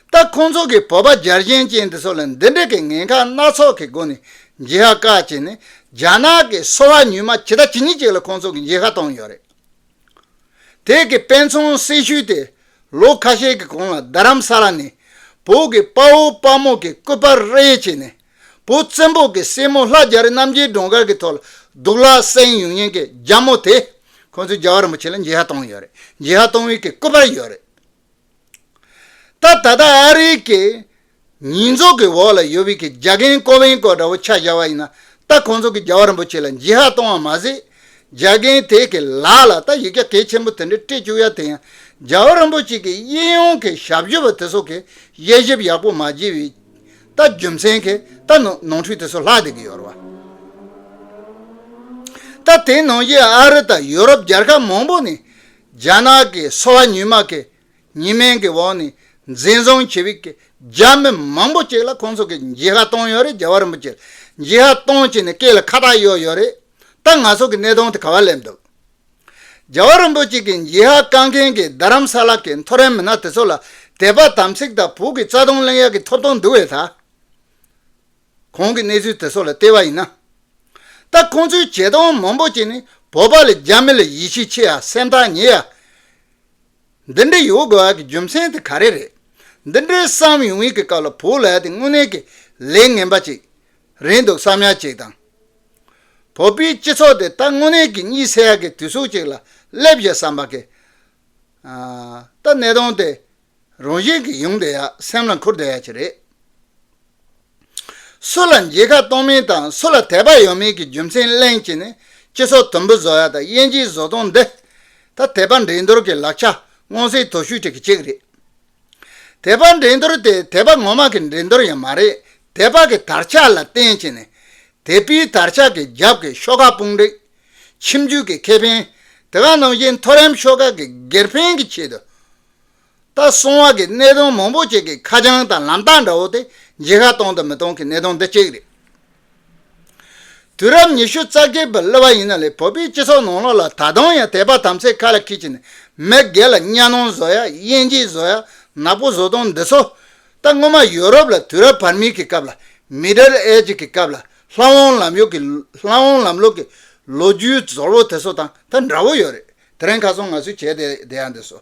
ད་ཁོང་ཚོ་གི་བོད་པ་རྒྱལ་ཞེན་ཅན་དེ་ཚོ་ལ་འདི་འདྲ་གི་ཉེན་ཁ་སྣ་ཚོགས་ཀྱི་སྒོ་ནས་འཇིགས་ཧ་བཀག་བྱས་ནས་རྒྱ་ནག་གི་སོ་པ་ཉུལ་མ་ཇི་ལྟ་ཇི་སྙེད་ཅིག་ལ་ཁོང་ཚོ་གི་འཇིགས་ཧ་གཏོང་ཡོད་རེད། དེ་གི་དཔེ་མཚོན་གསལ་ཤོས་དེ་ལོ་ཁ་ཤས་ཀྱི་གོང་ལ་རྡ་རམ་ས་ལ་ནས་བོད་ཀྱི་དཔའ་བོ་དཔའ་མོ་གི་སྐུ་པར་རེ་བྱས་ནས་བོད་བཙན་པོ་གི་སྲས་མོ་ལྷ་རྒྱ་རི་རྣམ་རྒྱལ་སྒྲོལ་དཀར་གྱི་ཐོག་ལ་སྡུག་ལ་སེམས་ཡོང་མཁན་གྱི་རྒྱ་མོ་དེ་ཁོང་ཚོས་རྒྱལ་བ་རིན་པོ་ཆེ་ལ་འཇིགས་ཧ་གཏོང་ཡོད་རེད། འཇིགས་ཧ་གཏོང་བའི་གི་སྐུ་པར་ཡོད་རེད། ད་ད་ལྟ་ཨ་རིའི་གི་ཉེས་འཛུགས་ཀྱི་འོག་ལ་ཡོད་པའི་གི་རྒྱ་རྒན་ཀོ་ཝེན་ཀོ་འདྲ་བོ་ཆ་བཞག་པ་ཡིན་ན་ད་ཁོང་ཚོ་གི་རྒྱལ་བ་རིན་པོ་ཆེ་ལ་འཇིགས་ཧ་གཏོང་བ་མ་ཟད། རྒྱ་རྒན་དེ་གི་ལག་ལ་ད་ཡི་གེ་གལ་ཆེན་པོ་དེ་འདྲ་སྤྲད་བཅུག་ཡ་དེ་ཡང་རྒྱལ་བ་རིན་པོ་ཆེ་གི་གཡས་གཡོན་གི་ཞབས་ཞུ་བ་དེ་ཚོ་གི་དབྱེ་ཞིབ་ཡག་པོ་མ་བྱས་པའི་ད་རྒྱུ་མཚན་གི་ད་ནོ་ནོར་འཁྲུལ་དེ་ཚོ་ལྷག་བསྡད་ཀྱི་ཡོད་རེད་བ། ད་དེ་ནང་བཞིན་ཨ་རི་དང་ཡུ་རོབ་རྒྱལ་ཁབ་མང་པོ་ནས་རྒྱ་ནག་གི་སོ་པ་ཉུལ་མ་གི་ཉེས་མིང་གི་འོག་ནས་འཛིན་བཟུང་བྱས་པའི་གི་རྒྱ་མི་མང་པོ་ཅིག་ལ་ཁོང་ཚོ་གི་འཇིགས་ཧ་གཏོང་ཡོད་རེད། རྒྱལ་བ་རིན་པོ་ཆེ་ལ་འཇིགས་ཧ་གཏོང་བྱས་ནས་སྐེ་ལ་ཁ་བཏགས་གཡོགས་ཡོད་རེད། ད་ང་ཚོ་གི་གནད་དོན་དེ་ག་བ་སླེབས་འདུག་རྒྱལ་བ་རིན་པོ་ཆེ་གི་འཇིགས་སྐུལ་མཁན་གྱི་རྡ་རམ་ས་ལ་གི་མཐོ་རིམ་མི་སྣ་དེ་ཚོ་ལ་དད་པ་དམ་ཚིག་དང་བོད་ཀྱི་རྩ་དོན་གླེང་ཡག་གི་ཐོབ་ཐང་འདུག་བས་ད། གོང་གི་གནས་ཚུལ་དེ་ཚོ་ལ་བལྟས་པ་ཡིན་ན། ད་ཁོང་ཚོའི་བྱེད་སྟངས་མང་པོ་ཅིག་ནི་བོད་པ་ལ་རྒྱ་མི་ལ་ཡིད་ཆེས་ཆེ་ཡ། སེམས་ཐག་ཉེ་ཡ། འདི་འདྲ་ཡོད་དགོས་པ་གི་རྒྱུ་མཚན་དེ་ག་རེ་རེད། འདི་འདྲའི་བསམ་ཡོང་བའི་གི་སྐབས་ལ་བོད་ལ་ཡ་དེ་དངོས་གནས་ཀྱི་ལས་ངན་པ་ཅིག་རེད་འདུག་བསམ་ཡ་ཅིག་དང་། བོད་པའི་སྤྱི་ཚོགས་དེ་ད་དངོས་གནས་ཀྱི་གཉིད་སད་ཡ་གི་དུས་ཚོད་ཅིག་ལ་སླེབས་ཡ་བསམ་པ་གི། ཨ། ད་གནད་དོན་དེ་རང་བཞིན་གྱི་ཡོང་བསྡད་ཡ། སེམས་ལ་འཁོར་བསྡད་ཡ་ཅིག་རེད། སུ་ལ་མཇལ་ཁ་གཏོང་མིན་དང་སུ་ལ་དད་པ་ཡོད་མིན་གྱི་རྒྱུ་མཚན་གླེང་བྱས་ནས་སྤྱི་ཚོགས་དུམ་བུ་བཟོ་ཡ་དང་དབྱེ་འབྱེད་བཟོ་སྟངས་འདི། ད་དད་པ་འགྲན་བསྡུར་གྱི་ལག་ཆ་མངོན་གསལ་དོད་ཤོས་དེ་གི་གཅིག་རེད། དད་པ་འགྲན་བསྡུར་དེ་དད་པ་ངོ་མ་གི་འགྲན་བསྡུར་ཡང་མ་རེད། དད་པ་གི་དར་ཆ་ལ་བརྟེན་བྱས་ནས་དད་པའི་དར་ཆ་གི་རྒྱབ་ཀྱི་ཤོག་ཁག་དཔུང་སྒྲིག་ཁྱིམ་རྒྱུད་ཀྱི་ཁེ་ཕན། དེ་ག་ནང་བཞིན་མཐོ་རིམ་ཤོག་ཁག་གི་སྒེར་ཕན་གྱི་ཆེད་དུ། ད་གསང་བ་གི་གནད་དོན་མང་པོ་ཅིག་གི་ཁ་བྱང་དང་ལམ་སྟོན་འདྲ་བོ་དེ་མཇལ་ཁ་གཏོང་དང་མི་གཏོང་གི་གནད་དོན་འདི་གཅིག་རེད། དུས་རབས་ཉི་ཤུ་རྩ་བརྒྱད་པའི་སླེབས་པ་ཡིན་ན་ལས་བོད་པའི་སྤྱི་ཚོགས་ནང་ལོགས་ལ་ད་དུང་ཡང་དད་པ་དམ་ཚིག་ཁ་ལ་འཁྱེར་བྱས་ནས་མི་སྒེར་ལ་གཉའ་གནོན་བཟོ་ཡ། དབྱེ་འབྱེད་བཟོ་ཡ། ནག་པོ་བཟོ་སྟངས་འདི་ཚོ། ད་སྔོན་མ་ཡོ་རོབ་ལ་དུས་རབས་བར་མའི་གི་སྐབས་ལ། མི་ཌལ་ཨེ་ཇི་གི་སྐབས་ལ་ལྷ་དབང་ལམ་ལུགས་ཀྱི། ལྷ་དབང་ལམ་ལུགས་ཀྱི་ལོ་རྒྱུས་རྫོགས་ལོ་དེ་ཚོ་དང་ད་འདྲ་བོ་ཡོད་རེད། དེ་རིང་ཁ་སང་ང་ཚོས་བྱས་ཏེ་བསྡད་ཡ་འདི་ཚོ།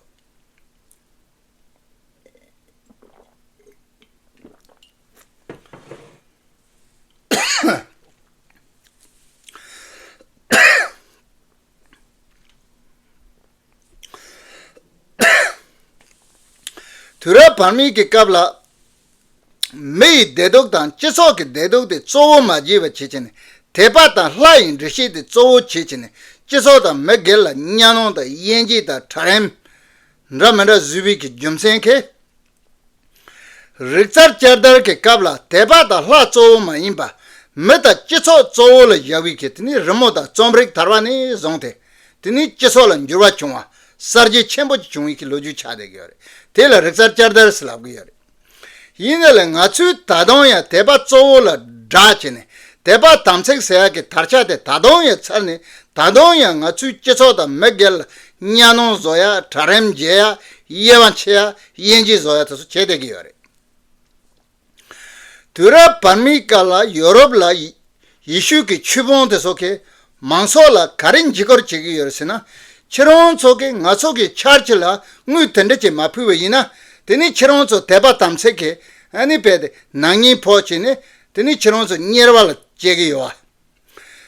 དུས་རབས་བར་མའི་གི་སྐབས་ལ། མི་ཡི་བདེ་སྡུག་དང་སྤྱི་ཚོགས་ཀྱི་བདེ་སྡུག་དེ་གཙོ་བོ་མ་བརྗེད་པ་བྱེད་ཀྱི་ནས། དད་པ་དང་ལྷ་ཡི་འདུ་ཤེས་དེ་གཙོ་བོ་བྱེད་ཀྱི་ནས། སྤྱི་ཚོགས་དང་མི་སྒེར་ལ་གཉའ་གནོན་དང་དབྱེ་འབྱེད་དང་གྲལ་རིམ་འདྲ་མི་འདྲ་བཟོས་པའི་གི་རྒྱུ་མཚན་གྱིས། རིག་རྩལ་བསྐྱར་དར་གྱི་སྐབས་ལ་དད་པ་དང་ལྷ་གཙོ་བོ་མ་ཡིན་པ། མི་དང་སྤྱི་ཚོགས་གཙོ་བོ་ལ་བཞག་པའི་གི་དེ་ནི་རི་མོ་དང་རྩོམ་རིག་དར་བ་ནས་བཟུང་སྟེ། དེ་ནི་སྤྱི་ཚོགས་ལ་འགྱུར་བ་བྱུང་བ། གསར་བརྗེ་ཆེན་པོ་ཅིག་བྱུང་བའི་གི་ལོ་རྒྱུས་ཆགས་བསྡད་ཀྱི་ཡོད་རེད། དེ་ལ་རིག་རྩལ་བསྐྱར་དར་ཟེར་ལབ་ཀྱི་ཡོད་རེད། ཡིན་ནའི་ལས་ང་ཚོས་ད་དུང་ཡང་དད་པ་གཙོ་བོ་ལ་བསྒྲགས་བྱས་ནས་དད་པ་དམ་ཚིག་ཟེར་ཡག་གི་དར་ཆ་དེ་ད་དུང་ཡང་འཚེར་ནས། ད་དུང་ཡང་ང་ཚོའི་སྤྱི་ཚོགས་དང་མི་སྒེར་ལ་གཉའ་གནོན་བཟོ་ཡ། གྲལ་རིམ་འབྱེད་ཡ། དབྱེ་བ་ཕྱེ་ཡ། དབྱེ་འབྱེད་བཟོ་ཡ་དེ་ཚོ་བྱས་བསྡད་ཀྱི་ཡོད་རེད། དུས་རབས་བར་མའི་སྐབས་ལ་ཡོ་རོབ་ལ་ཡེ་ཤུ་གི་ཆོས་དཔོན་དེ་ཚོ་གིས་མང་ཚོགས་ལ་ག་རེ་འཇིགས་སྐུལ་བྱེད་ཀྱི་ཡོད་རེད་ཟེར་ན། ཁྱེད་རང་ཚོ་གིས་ང་ཚོ་གི་ཆར་ཆི་ལ་དངུལ་དེ་འདྲ་ཅིག་མ་ཕུལ་བ་ཡིན་ན། དེ་ནི་ཁྱེད་རང་ཚོ་དད་པ་དམ་ཚིག་གི་ཨ་ནི་རྦད་དེ་ནག་ཉེས་ཕོག་བྱས་ནས། དེ་ནི་ཁྱེད་རང་ཚོ་དམྱལ་བ་ལ་སྐྱེ་གི་ཡོད་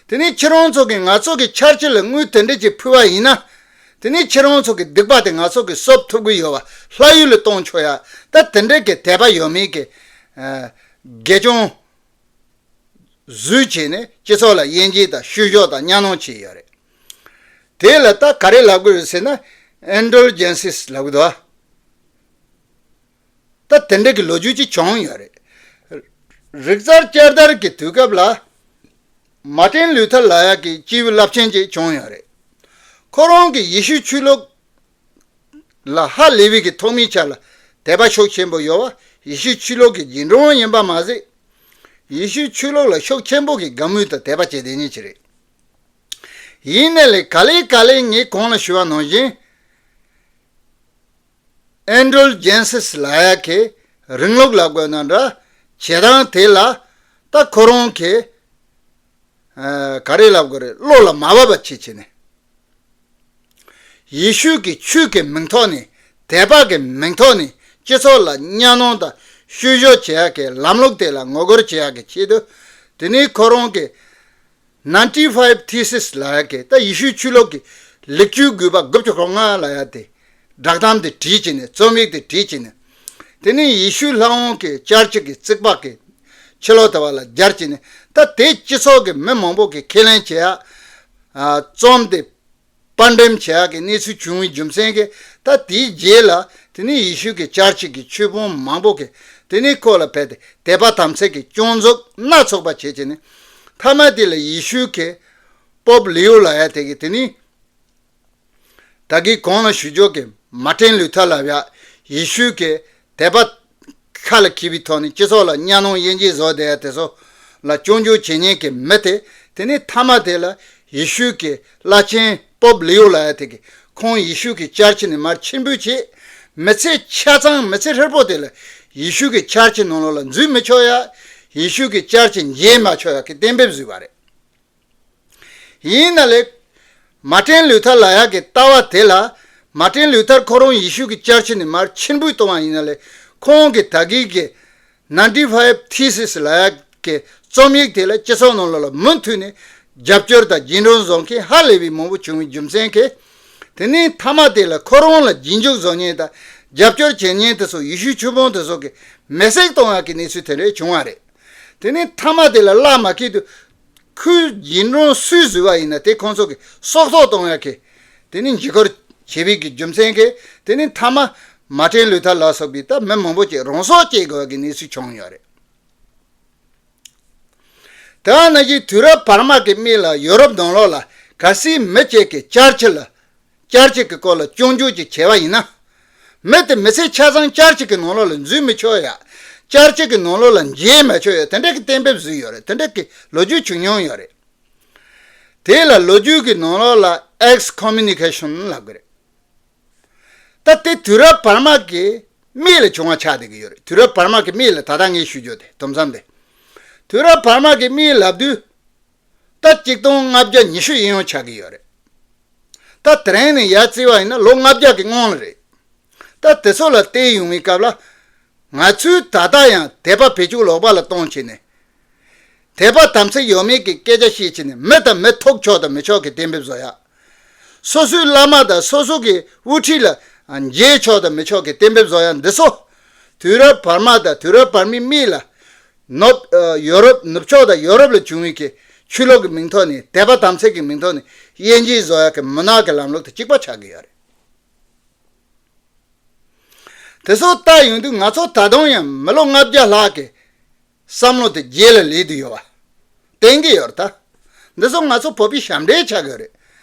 པ། དེ་ནས་ཁྱེད་རང་ཚོ་གིས་ང་ཚོ་གི་ཆར་ཆི་ལ་དངུལ་དེ་འདྲ་ཅིག་ཕུལ་བ་ཡིན་ན། དེ་ནས་ཁྱེད་རང་ཚོ་གི་སྡིག་པ་དེ་ང་ཚོ་གིས་གསོབ་ཐུབ་ཀྱི་ཡོད་པ། ལྷ་ཡུལ་ལ་གཏོང་ཆོག་ཡ། ད་དེ་འདྲ་གི་དད་པ་ཡོད་མེད་ཀྱི། ཨ། དགེ་སྦྱོང་བཟོས་བྱས་ནས་སྤྱི་ཚོགས་ལ་དབྱེ་འབྱེད་དང་བཤུ་གཞོག་དང་གཉའ་གནོན་བྱས་ཡོད་རེད། དེ་ལ་ད་ག་རེ་ལབ་དགོས་རེད་ཟེར་ན། ཨིན་ཌལ་ཇེན་སིས་ལབ་གི་འདུག་ཨ། ད་དེ་འདྲ་གི་ལོ་རྒྱུས་ཅིག་བྱུང་ཡོད་རེད། རིག་རྩལ་བསྐྱར་དར་གྱི་དུས་སྐབས་ལ། མར་ཏིན་ལུ་ཐར་ལབ་ཡག་གི་སྐྱེས་བུ་རླབས་ཆེན་ཅིག་བྱུང་ཡོད་རེད། ཁོ་རང་གིས་ཡེ་ཤུ་ཆོས་ལུགས་ལ་ཧ་ལས་པའི་གི་ཐོག་མའི་ཆ་ལ་དད་པ་ཤུགས་ཆེན་པོ་ཡོད་པ། ཡེ་ཤུ་ཆོས་ལུགས་ཀྱི་རྗེས་འབྲང་ཡིན་པ་མ་ཟད། ཡེ་ཤུ་ཆོས་ལུགས་ལ་ཤུགས་ཆེན་པོ་གི་དགའ་མོས་དང་དད་པ་བྱེད་མཁན་ཅིག་རེད། ཡིན་ནའི་ལས་ག་ལེ་ག་ལེ་ངས་གོང་ལ་ཞུས་པ་ནང་བཞིན། ཨིན་ཌལ་ཇེན་སིས་ལབ་ཡག་གི་རིང་ལུགས་ལབ་དགོས་ན་འདྲ། བྱེད་སྟངས་དེ་ལ་ད་ཁོ་རང་གིས། ཨ། ག་རེ་ལབ་དགོས་རེད། བློ་ལ་མ་བབས་པ་བྱེད་བྱས་ནས། ཡེ་ཤུ་གི་ཆོས་ཀྱི་མིང་ཐོག་ནས། དད་པ་གི་མིང་ཐོག་ནས་སྤྱི་ཚོགས་ལ་གཉའ་གནོན་དང་བཤུ་གཞོག་བྱེད་ཡག་གི་ལམ་ལུགས་དེ་ལ་ངོ་རྒོལ་བྱེད་ཡག་གི་ཆེད་དུ། དེ་ནས་ཁོ་རང་གིས། Ninety-five Theses ལབ་ཡག་གི། ད་ཡེ་ཤུའི་ཆོས་ལུགས་ཀྱི་ལེགས་བཅོས་དགོས་པ་དགུ་བཅུ་གོ་ལྔ་ལབ་ཡག་དེ། བསྒྲགས་གཏམ་དེ་བྲིས་བྱས་ནས། རྩོམ་ཡིག་དེ་བྲིས་བྱས་ནས། དེ་ནས་ཡེ་ཤུའི་ལྷ་དབང་གི་ཅར་ཆི་གི་རྩིག་པ་གི་ཕྱི་ལོགས་དེ་བ་ལ་སྦྱར་བྱས་ནས། ད་དེ་སྤྱི་ཚོགས་ཀྱི་མི་མང་པོ་གིས་ཁས་ལེན་བྱེད་ཡག་ཨ། རྩོམ་དེ་པར་འགྲེམས་བྱེད་ཡག་གི་གནས་ཚུལ་བྱུང་བའི་རྒྱུ་མཚན་གྱིས། ད་དེའི་རྗེས་ལ་དེ་ནས་ཡེ་ཤུ་གི་ཅར་ཆི་གི་ཆོས་དཔོན་མང་པོ་གིས་དེ་ནས་ཁོ་ལ་རྦད་དེ་དད་པ་དམ་ཚིག་གི་སྐྱོན་འཛུགས་སྣ་ཚོགས་པ་བྱེད་བྱས་ནས། མཐའ་མ་དེ་ལ་ཡེ་ཤུ་གི་པོབ་ལིའོ་ལབ་ཡག་དེ་གིས་དེ་ནས། ད་གིན་གོང་ལ་ཞུ་རྒྱུ་གི་མར་ཏིན་ལུ་ཐར་ལབ་ཡག་ཡེ་ཤུ་གི་དད་པ་ཁ་ལ་འཁྱེར་བའི་ཐོག་ནས་སྤྱི་ཚོགས་ལ་གཉའ་གནོན་དབྱེ་འབྱེད་བཟོ་བསྡད་ཡག་དེ་ཚོ་ལ་སྐྱོན་བརྗོད་བྱེད་མཁན་གྱི་མི་དེ། དེ་ནས་མཐའ་མ་དེ་ལ་ ཡེ་ཤུ་གི་བླ་ཆེན་པོབ་ལིའུ་ལབ་ཡ་དེ་གིས་ཁོང་ཡེ་ཤུ་གི་ཅར་ཆི་ནས་མར་ཕྱིར་འབུད་བྱས། མི་ཚེ་ཆ་ཚང་མི་ཚེ་ཧྲིལ་པོ་དེ་ལ་ཡེ་ཤུ་གི་ཅར་ཆི་ནང་ལོགས་ལ་འཛུལ་མི་ཆོག་ཡ། ཡེ་ཤུ་གི་ཅར་ཆི་མཇལ་མ་ཆོག་ཡ་གི་གཏན་འབེབས་བཟོས་པ་རེད། ཡིན་ན་ལས། མར་ཊིན་ལུ་ཐར་ལབ་ཡ་གི་ལྟ་བ་དེ་ལ། མར་ཊིན་ལུ་ཐར་ཁོ་རང་ཡེ་ཤུ་གི་ཅར་ཆི་ནས་མར་ཕྱིར་འབུད་གཏོང་བ་ཡིན་ན་ལས། ཁོང་གི་ད་གིན་གྱི་Ninety-five Thesis ལབ་ཡ་གི་རྩོམ་ཡིག་དེ་ལ་སྤྱི་ཚོགས་ནང་ལོགས་ལ་མུ་མཐུད་ནས་རྒྱབ་སྐྱོར་དང་རྗེས་འབྲང་བཟོ་མཁན་ཧ་ལས་པའི་མང་པོ་བྱུང་བའི་རྒྱུ་མཚན་གྱིས། དེ་ནས་མཐའ་མ་དེ་ལ་ཁོ་རང་ལ་རྗེས་འཇུག་བཟོ་མཁན་དང་རྒྱབ་སྐྱོར་བྱེད་མཁན་དེ་ཚོ་ཡེ་ཤུའི་ཆོས་དཔོན་དེ་ཚོ་གིས་མེ་བསྲེགས་གཏོང་ཡ་གི་གནས་ཚུལ་དེ་འདྲ་བྱུང་བ་རེད། དེ་ནས་མཐའ་མ་དེ་ལ་བླ་མ་སྐྱིད་དུ། ཁོའི་རྗེས་འབྲང་སུས་བཟོས་པ་ཡིན་ན་དེ་ཁོང་ཚོ་གིས་སྲོག་ཐོག་གཏོང་ཡ་གི། དེ་ནི་འཇིགས་སྐུལ་བྱས་པའི་གི་རྒྱུ་མཚན་གྱིས་དེ་ནི་མཐའ་མ་མར་ཊིན་ལུ་ཐར་ལ་སོགས་པའི་ད་མི་མང་པོ་ཅིག་རང་སྲོག་བཅད་དགོས་པའི་གནས་ཚུལ་བྱུང་ཡོད་རེད། དེ་ནང་བཞིན་དུས་རབས་བར་མ་གི་མི་ལ་ཡོ་རོབ་ནང་ལོགས་ལ་གལ་སྲིད་མི་གཅིག་གིས་ཅར་ཆི་ལ། ཅར་ཆི་གི་སྐོར་ལ་སྐྱོན་བརྗོད་ཅིག་བྱས་པ་ཡིན་ན། མི་དེ་མི་ཚེ་ཆ་ཚང་ཅར་ཆི་གི་ནང་ལོགས་ལ་འཛུལ་མི་ཆོག་ཡ། ཅར་ཆི་གི་ནང་ལོགས་ལ་མཇལ་མ་ཆོག་ཡ་དེ་འདྲ་གི་གཏན་འབེབས་བཟོས་ཡོད་རེད། དེ་འདྲ་གི་ལོ་རྒྱུས་བྱུང་མྱོང་ཡོད་རེད། དེ་ལ་ལོ་རྒྱུས་ཀྱི་ནང་ལོགས་ལ་Excommunication ལབ་གི་རེད། ད་དེ་དུས་རབས་བར་མ་གི་མི་ལ་བྱུང་བ་ཆགས་བསྡད་ཀྱི་ཡོད་རེད། དུས་རབས་བར་མ་གི་མི་ལ་ད་ལྟ་ངས་ཞུ་རྒྱུ་དེ་དུམ་མཚམས་དེ། དུས་རབས་བར་མ་གི་མི་ལབ་དུས། ད་གཅིག་སྟོང་ལྔ་བརྒྱ་ཉི་ཤུ་ཡིན་ཡང་ཆགས་ཀྱི་ཡོད་རེད། ད་དེ་རིང་ནས་ཡར་བརྩིས་པ་ཡིན་ན་ལོ་ལྔ་བརྒྱ་གི་སྔོན་ལ་རེད། ད་དེ་ཚོ་ལ་བལྟས་ཡོང་བའི་སྐབས་ལ། ང་ཚོས་ད་ལྟ་ཡང་དད་པ་བེད་སྤྱོད་ལོག་པ་ལ་གཏོང་བྱས་ནས། དད་པ་དམ་ཚིག་ཡོད་མེད་ཀྱི་སྐད་ཆ་བཤད་བྱས་ནས་མི་དང་མི་ཐུག་ཆོག་དང་མི་ཆོག་གི་གཏན་འབེབས་བཟོ་ཡ། སོ་སོའི་བླ་མ་དང་སོ་སོ་གི་དབུ་ཁྲིད་ལ་མཇལ་ཆོག་དང་མི་ཆོག་གི་གཏན་འབེབས་བཟོ་ཡ་འདི་ཚོ། དུས་རབས་བར་མ་དང་དུས་རབས་བར་མའི་མི་ལ། ནུབ་ཨ་ཡོ་རོབ་ནུབ་ཕྱོགས་དང་ཡོ་རོབ་ལ་བྱུང་བའི་གི་ཆོས་ལུགས་ཀྱི་མིང་ཐོག་ནས་དད་པ་དམ་ཚིག་གི་མིང་ཐོག་ནས་དབྱེ་འབྱེད་བཟོ་ཡག་གི་མུན་ནག་གི་ལམ་ལུགས་དང་གཅིག་པ་ཆགས་ཀྱི་ཡོད་རེད། དེ་ཚོ་ལྟ་ཡོང་དུས་ང་ཚོ་ད་དུང་ཡང་མི་ལོ་ལྔ་བརྒྱ་ལྷག་གི་བསམ་བློ་དེ་རྗེས་ལ་ལུས་བསྡད་ཡོད་པ། བསྟན་གྱི་ཡོད་རེད་ད། འདི་ཚོ་ང་ཚོ་བོད་པའི་ཞབས་འདྲེན་ཆགས་ཀྱི་ཡོད་རེད།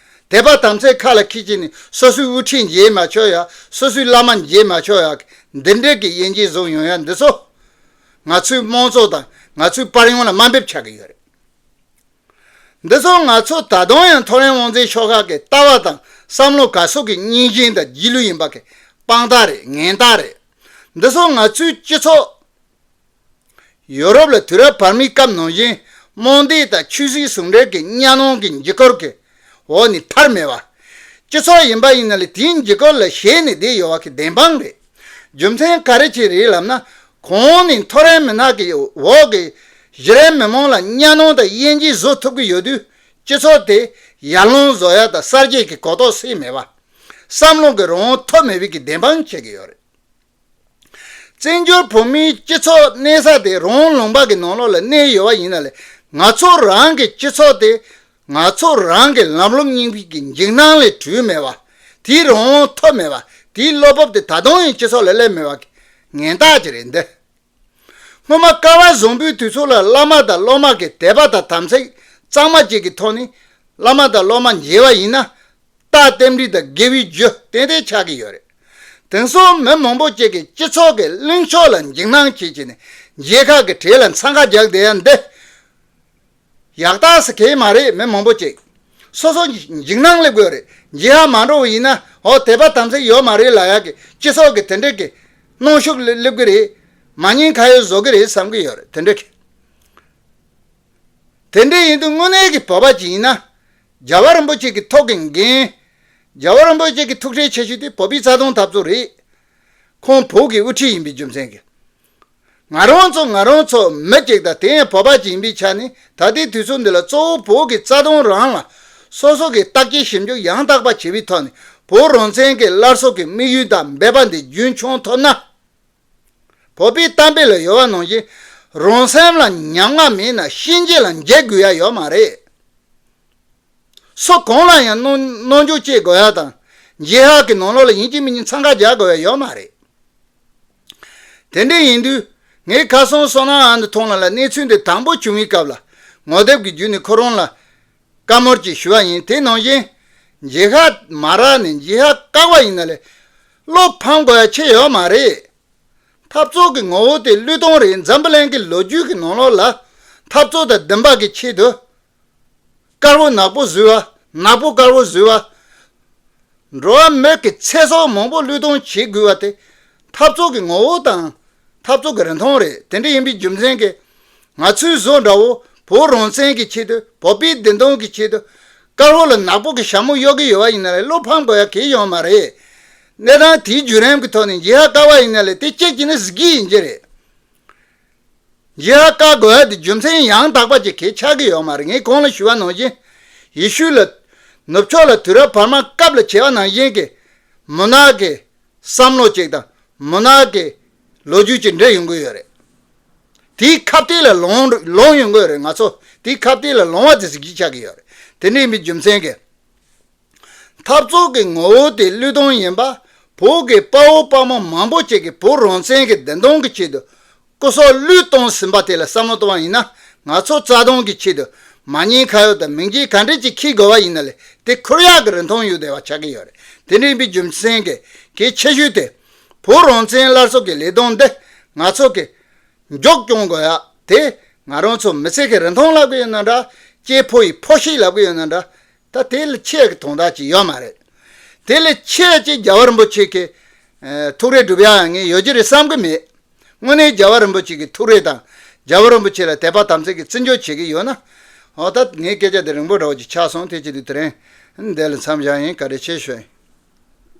དད་པ་དམ་ཚིག་ཁ་ལ་འཁྱེར་བྱས་ནས་སོ་སོའི་དབུ་ཁྲིད་མཇལ་མ་ཆོག་ཡ། སོ་སོའི་བླ་མ་མཇལ་མ་ཆོག་ཡ། འདི་འདྲའི་གི་དབྱེ་འབྱེད་བཟོ་ཡོང་ཡ་འདི་ཚོ། ང་ཚོའི་དམངས་གཙོ་དང་ང་ཚོའི་དཔལ་ཡོན་ལ་དམའ་འབེབས་ཆགས་ཀྱི་ཡོད་རེད། འདི་ཚོ་ང་ཚོ་ད་དུང་ཡང་ཐོ་རེངས་དབང་འཛིན་ཤོག་ཁག་གི་ལྟ་བ་དང་བསམ་བློ་ག་ཚོད་ཀྱི་རྙིང་ཞེན་དང་རྗེས་ལུས་ཡིན་པ་གི་དཔང་རྟགས་རེད། ངན་རྟགས་རེད། འདི་ཚོ་ང་ཚོའི་སྤྱི་ཚོགས། ཡོ་རོབ་ལ་དུས་རབས་བར་མའི་སྐབས་ནང་བཞིན་རྨོངས་དད་དང་ཆོས་སྲིད་ཟུང་འབྲེལ་གྱི་གཉའ་གནོན་གྱི་འཇིགས་སྐུལ་གྱི་འོག་ནས་ཐར་མེད་པ། སྤྱི་ཚོགས་ཡིན་པ་ཡིན་ན་ལས་དེའི་འཇིགས་སྐུལ་ལ་ཞེད་ནས་བསྡད་ཡོད་པ་གི་བདེན་དཔང་རེད། རྒྱུ་མཚན་ག་རེ་བྱས་རེད་ལབ་ན། གོང་ནས་མཐོ་རིམ་མི་སྣ་གི་འོག་གི་གཞི་རིམ་མི་མང་ལ་གཉའ་གནོན་དང་དབྱེ་འབྱེད་བཟོ་ཐུབ་ཀྱི་ཡོད་དུས། སྤྱི་ཚོགས་དེ་ཡར་ཀླུང་བཟོ་ཡ་དང་གསར་བརྗེ་གི་གོ་རྟོགས་སད་མེད་པ། བསམ་བློ་གི་རང་དབང་ཐོབ་མེད་པའི་གི་བདེན་དཔང་བྱེད་ཀྱི་ཡོད་རེད། བཙན་བྱོལ་བོད་མིའི་སྤྱི་ཚོགས་གནས་ས་དེ་རང་ལུང་པ་གི་ནང་ལོགས་ལ་གནས་ཡོད་པ་ཡིན་ན་ལས། ང་ཚོ་རང་གི་སྤྱི་ཚོགས་དེ་ང་ཚོ་རང་གི་ལམ་ལུགས་རྙིང་པའི་གི་འཇིགས་སྣང་ལས་གྲོལ་མེད་པ། དེའི་རང་དབང་ཐོབ་མེད་པ། དེའི་བློ་སྤོབས་དེ་ད་དུང་ཡང་སྤྱི་ཚོགས་ལ་སླེབས་མེད་པ་གི་ངན་རྟགས་ཅིག་རེད་འདི། སྔོན་མ་སྐལ་བ་བཟང་པོའི་དུས་ཚོད་ལ་བླ་མ་དང་སློབ་མ་གི་དད་པ་དང་དམ་ཚིག་གཙང་མ་ཅིག་གི་ཐོག་ནས་བླ་མ་དང་སློབ་མ་མཇལ་བ་ཡིན་ན། རྟགས་རྟེན་འབྲེལ་དང་དགེ་བའི་རྒྱུ་ཏན་ཏན་ཆགས་ཀྱི་ཡོད་རེད། དེང་སང་མི་མང་པོ་ཅིག་གིས་སྤྱི་ཚོགས་ཀྱི་གླེང་ཕྱོགས་ལ་འཇིགས་སྣང་བྱེད་ཀྱི་ནས་མཇལ་ཁ་གི་གྲས་ལ་འཚང་ཁ་རྒྱག་བསྡད་ཡ་འདི། ཡག་རྟགས་སུ་གས་མ་རེད། མི་མང་པོ་ཅིག་སོ་སོ་འཇིགས་སྣང་སླེབས་དགོས་རེད། མཇལ་ཁ་མ་འགྲོ་བ་ཡིན་ན་འོ་དད་པ་དམ་ཚིག་ཡོད་མ་རེད་ལབ་ཡ་གི་སྤྱི་ཚོགས་ཀྱི་དེ་འདྲས་ཀྱི་གནོན་ཤུགས་སླེབས་ཀྱི་རེད། མ་ཉེས་ཁ་གཡོག་བཟོ་གི་རེད་བསམ་གི་ཡོད་རེད། དེ་འདྲས་ཀྱི། དེ་འདྲས་ཡིན་དུས་དངོས་གནས་ཀྱི་བོད་པ་ཅིག་ཡིན་ན། རྒྱལ་བ་རིན་པོ་ཆེ་གི་ཐུགས་ཀྱི་འགན། རྒྱལ་བ་རིན་པོ་ཆེ་གི་ཐུགས་ཁྲལ་ཆེ་ཤོས་དེ་བོད་པའི་རྩ་དོན་འཐབ་རྩོད་རེད། ཁོང་བོད་ཀྱི་དབུ་ཁྲིད་ཡིན་པའི་རྒྱུ་མཚན་གྱིས། ང་རང་ཚོ་ང་རང་ཚོ་མི་གཅིག་དང་དེ་ཡང་བོད་པ་ཅིག་ཡིན་པའི་ཆ་ནས་ད་ལྟའི་དུས་ཚོད་འདི་ལ་གཙོ་བོ་བོད་ཀྱི་རྩ་དོན་རང་ལ་སོ་སོ་གི་བརྟག་དཔྱད་ཞིབ་འཇུག་ཡང་དག་པ་བྱེད་པའི་ཐོག་ནས་བོད་རང་བཙན་གྱི་སླར་གསོ་གི་དམིགས་ཡུལ་དང་འབད་པ་འདི་རྒྱུན་འཁྱོངས་ཐུབ་ན། བོད་པའི་གཏམ་དཔེ་ལ་ཡོད་པ་ནང་བཞིན། རང་སེམས་ལ་ཉམ་ང་མེད་ན་གཤིན་རྗེ་ལ་མཇལ་དགོས་ཡ་ཡོད་མ་རེད། སུ་གང་ལ་ཡང་གནོན་གནོན་འཇོག་བྱེད་དགོས་ཡ་དང་། འགྱེད་ཧ་གི་ནང་ལོགས་ལ་ཡིན་གཅིག་མིན་གཉིས་འཚང་ཁ་རྒྱག་དགོས་ཡ་ཡོད་མ་རེད། དེ་འདྲ་ཡིན་དུས། ངས་ཁ་སང་བསོད་ནམས་ཨ་མདོ་མཐོང་ལ་ལ་གནས་ཚུལ་འདི་དང་པོ་བྱུང་བའི་སྐབས་ལ། ངོ་དེབ་ཀྱི་བརྒྱུད་ནས་ཁོ་རང་ལ། བཀའ་མོལ་ཅིག་ཞུ་བ་ཡིན། དེ་ནང་བཞིན། འགྱེད་ཧ་མ་རག་ནས་འགྱེད་ཧ་བཀག་པ་ཡིན་ན་ལས། བློ་ཕམ་དགོས་ཡ་ཆེ་ཡོད་མ་རེད། འཐབ་རྩོད་ཀྱི་ངོ་བོ་དེ་བློས་གཏོང་རེད། འཛམ་བུ་གླིང་གི་ལོ་རྒྱུས་ཀྱི་ནང་ལོགས་ལ། འཐབ་རྩོད་དང་འདུན་པ་གི་ཆེད་དུ། དཀར་པོ་ནག་པོ་བཟོས་པ། ནག་པོ་དཀར་པོ་བཟོས་པ། འགྲོ་བ་མི་གི་ཚེ་སྲོག་མང་པོ་བློས་གཏོང་བྱེད་དགོས་པ་དེ། འཐབ་རྩོད་ཀྱི་ངོ་བོ་དང་། འཐབ་རྩོད་ཀྱི་རིན་ཐང་རེད། དེ་འདྲ་ཡིན་པའི་རྒྱུ་མཚན་གྱིས། ང་ཚོའི་བཟོ་འདྲ་བོ་བོད་རང་བཙན་གྱི་ཆེད་དུ། བོད་པའི་བདེན་དོན་གྱི་ཆེད་དུ། དཀར་པོ་ལ་ནག་པོ་གི་ཞྭ་མོ་གཡོག་གི་ཡོད་པ་ཡིན་ན་ལས། བློ་ཕམ་དགོས་ཡ་གང་ཡང་ཡོད་མ་རེད། གནས་སྟངས་དེའི་བརྒྱུད་རིམ་གྱི་ཐོག་ནས་འགྱིག་ཁ་བཀག་པ་ཡིན་ན་ལས། དེ་གཅིག་བྱས་ན་གཟི་བརྗིད་ཡིན་གྱི་རེད། འགྱིག་ཁ་བཀག་དགོས་ཡ་དེ་རྒྱུ་མཚན་ཡང་དག་པ་ཅིག་གང་ཡང་ཆགས་ཀྱི་ཡོད་མ་རེད། ངས་གོང་ལ་ཞུས་པ་ནང་བཞིན། ཡེ་ཤུ་ལ། ནུབ་ཕྱོགས་ལ་དུས་རབས་བར་མ་སྐབས་ལ་བྱས་པ་ནང་བཞིན་གྱི་མུན་ནག་གི་བསམ་བློ་ཅིག་དང་། མུན་ནག་གི་ལོ་རྒྱུས་ཅིག་འདྲེས་ཡོང་གི་ཡོད་རེད། དེའི་ཁ་གཏད་ལ་ལོངས་ལོངས་ཡོང་གི་ཡོད་རེད། ང་ཚོ་དེའི་ཁ་གཏད་ལ་ལོངས་པ་དེ་གཟི་བརྗིད་ཆགས་ཀྱི་ཡོད་རེད། དེ་འདྲ་ཡིན་པའི་རྒྱུ་མཚན་གྱིས། འཐབ་རྩོད་ཀྱི་ངོ་བོ་དེ་བློས་གཏོང་ཡིན་པ། བོད་ཀྱི་དཔའ་བོ་དཔའ་མོ་མང་པོ་ཅིག་གིས་བོད་རང་བཙན་གྱི་བདེན་དོན་གྱི་ཆེད་དུ་སྐུ་སྲོག་བློས་གཏོང་ཟིན་པ་དེ་ལ་བསམ་བློ་གཏོང་བ་ཡིན་ན། ང་ཚོ་རྩ་དོན་གྱི་ཆེད་དུ་མ་ཉེས་ཁ་གཡོག་དང་མིང་རྒྱུད་ག་འདྲ་ཅིག་འཁྱེར་དགོས་པ་ཡིན་ན་ལས། དེ་འཁུར་ཡག་གི་རིན་ཐང་ཡོད་བསྡད་པ་ཆགས་ཀྱི་ཡོད་རེད། དེ་འདྲ་ཡིན་པའི་རྒྱུ་མཚན་གྱིས། གལ་ཆེ་ཤོས་དེ། བོད་རང་བཙན་སླར་གསོ་གི་ལས་དོན་འདི་ང་ཚོ་གི་མགྱོགས་སྐྱོང་དགོས་ཡ་དེ། ང་རང་ཚོ་མི་ཚེ་གི་རིན་ཐང་ལབ་ཀྱི་ཡོད་ན་འདྲ། སྐྱེ་ཕོ་ཡི་ཕོ་ཤེས་ལབ་ཀྱི་ཡོད་ན་འདྲ། ད་དེ་ལས་ཆེ་གི་དོན་དག་ཅིག་ཡོད་མ་རེད། དེ་ལས་ཆེ་ཅིག་རྒྱལ་བ་རིན་པོ་ཆེ་གི་ཨ་ཐུགས་རེ་སྒྲུབ་ཡ་ངས་ཡོད་ཀྱི་རེད་བསམ་གྱི་མེད། དངོས་གནས་རྒྱལ་བ་རིན་པོ་ཆེ་གི་ཐུགས་རེ་དང་། རྒྱལ་བ་རིན་པོ་ཆེ་ལ་དད་པ་དམ་ཚིག་གི་བརྩི་འཇོག་བྱེད་ཀྱི་ཡོད་ན། འོ་ད་ངའི་སྐད་ཆ་དེ་རིང་པོ་འདྲ་བོ་ཅིག་ཆགས་སོང་། དེ་བྱེད་དུས་དེ་རིང་འདི་ལ་མཚམས་བཞག་ཡིན། བཀའ་དྲིན་ཆེ་ཞུ་ཡིན།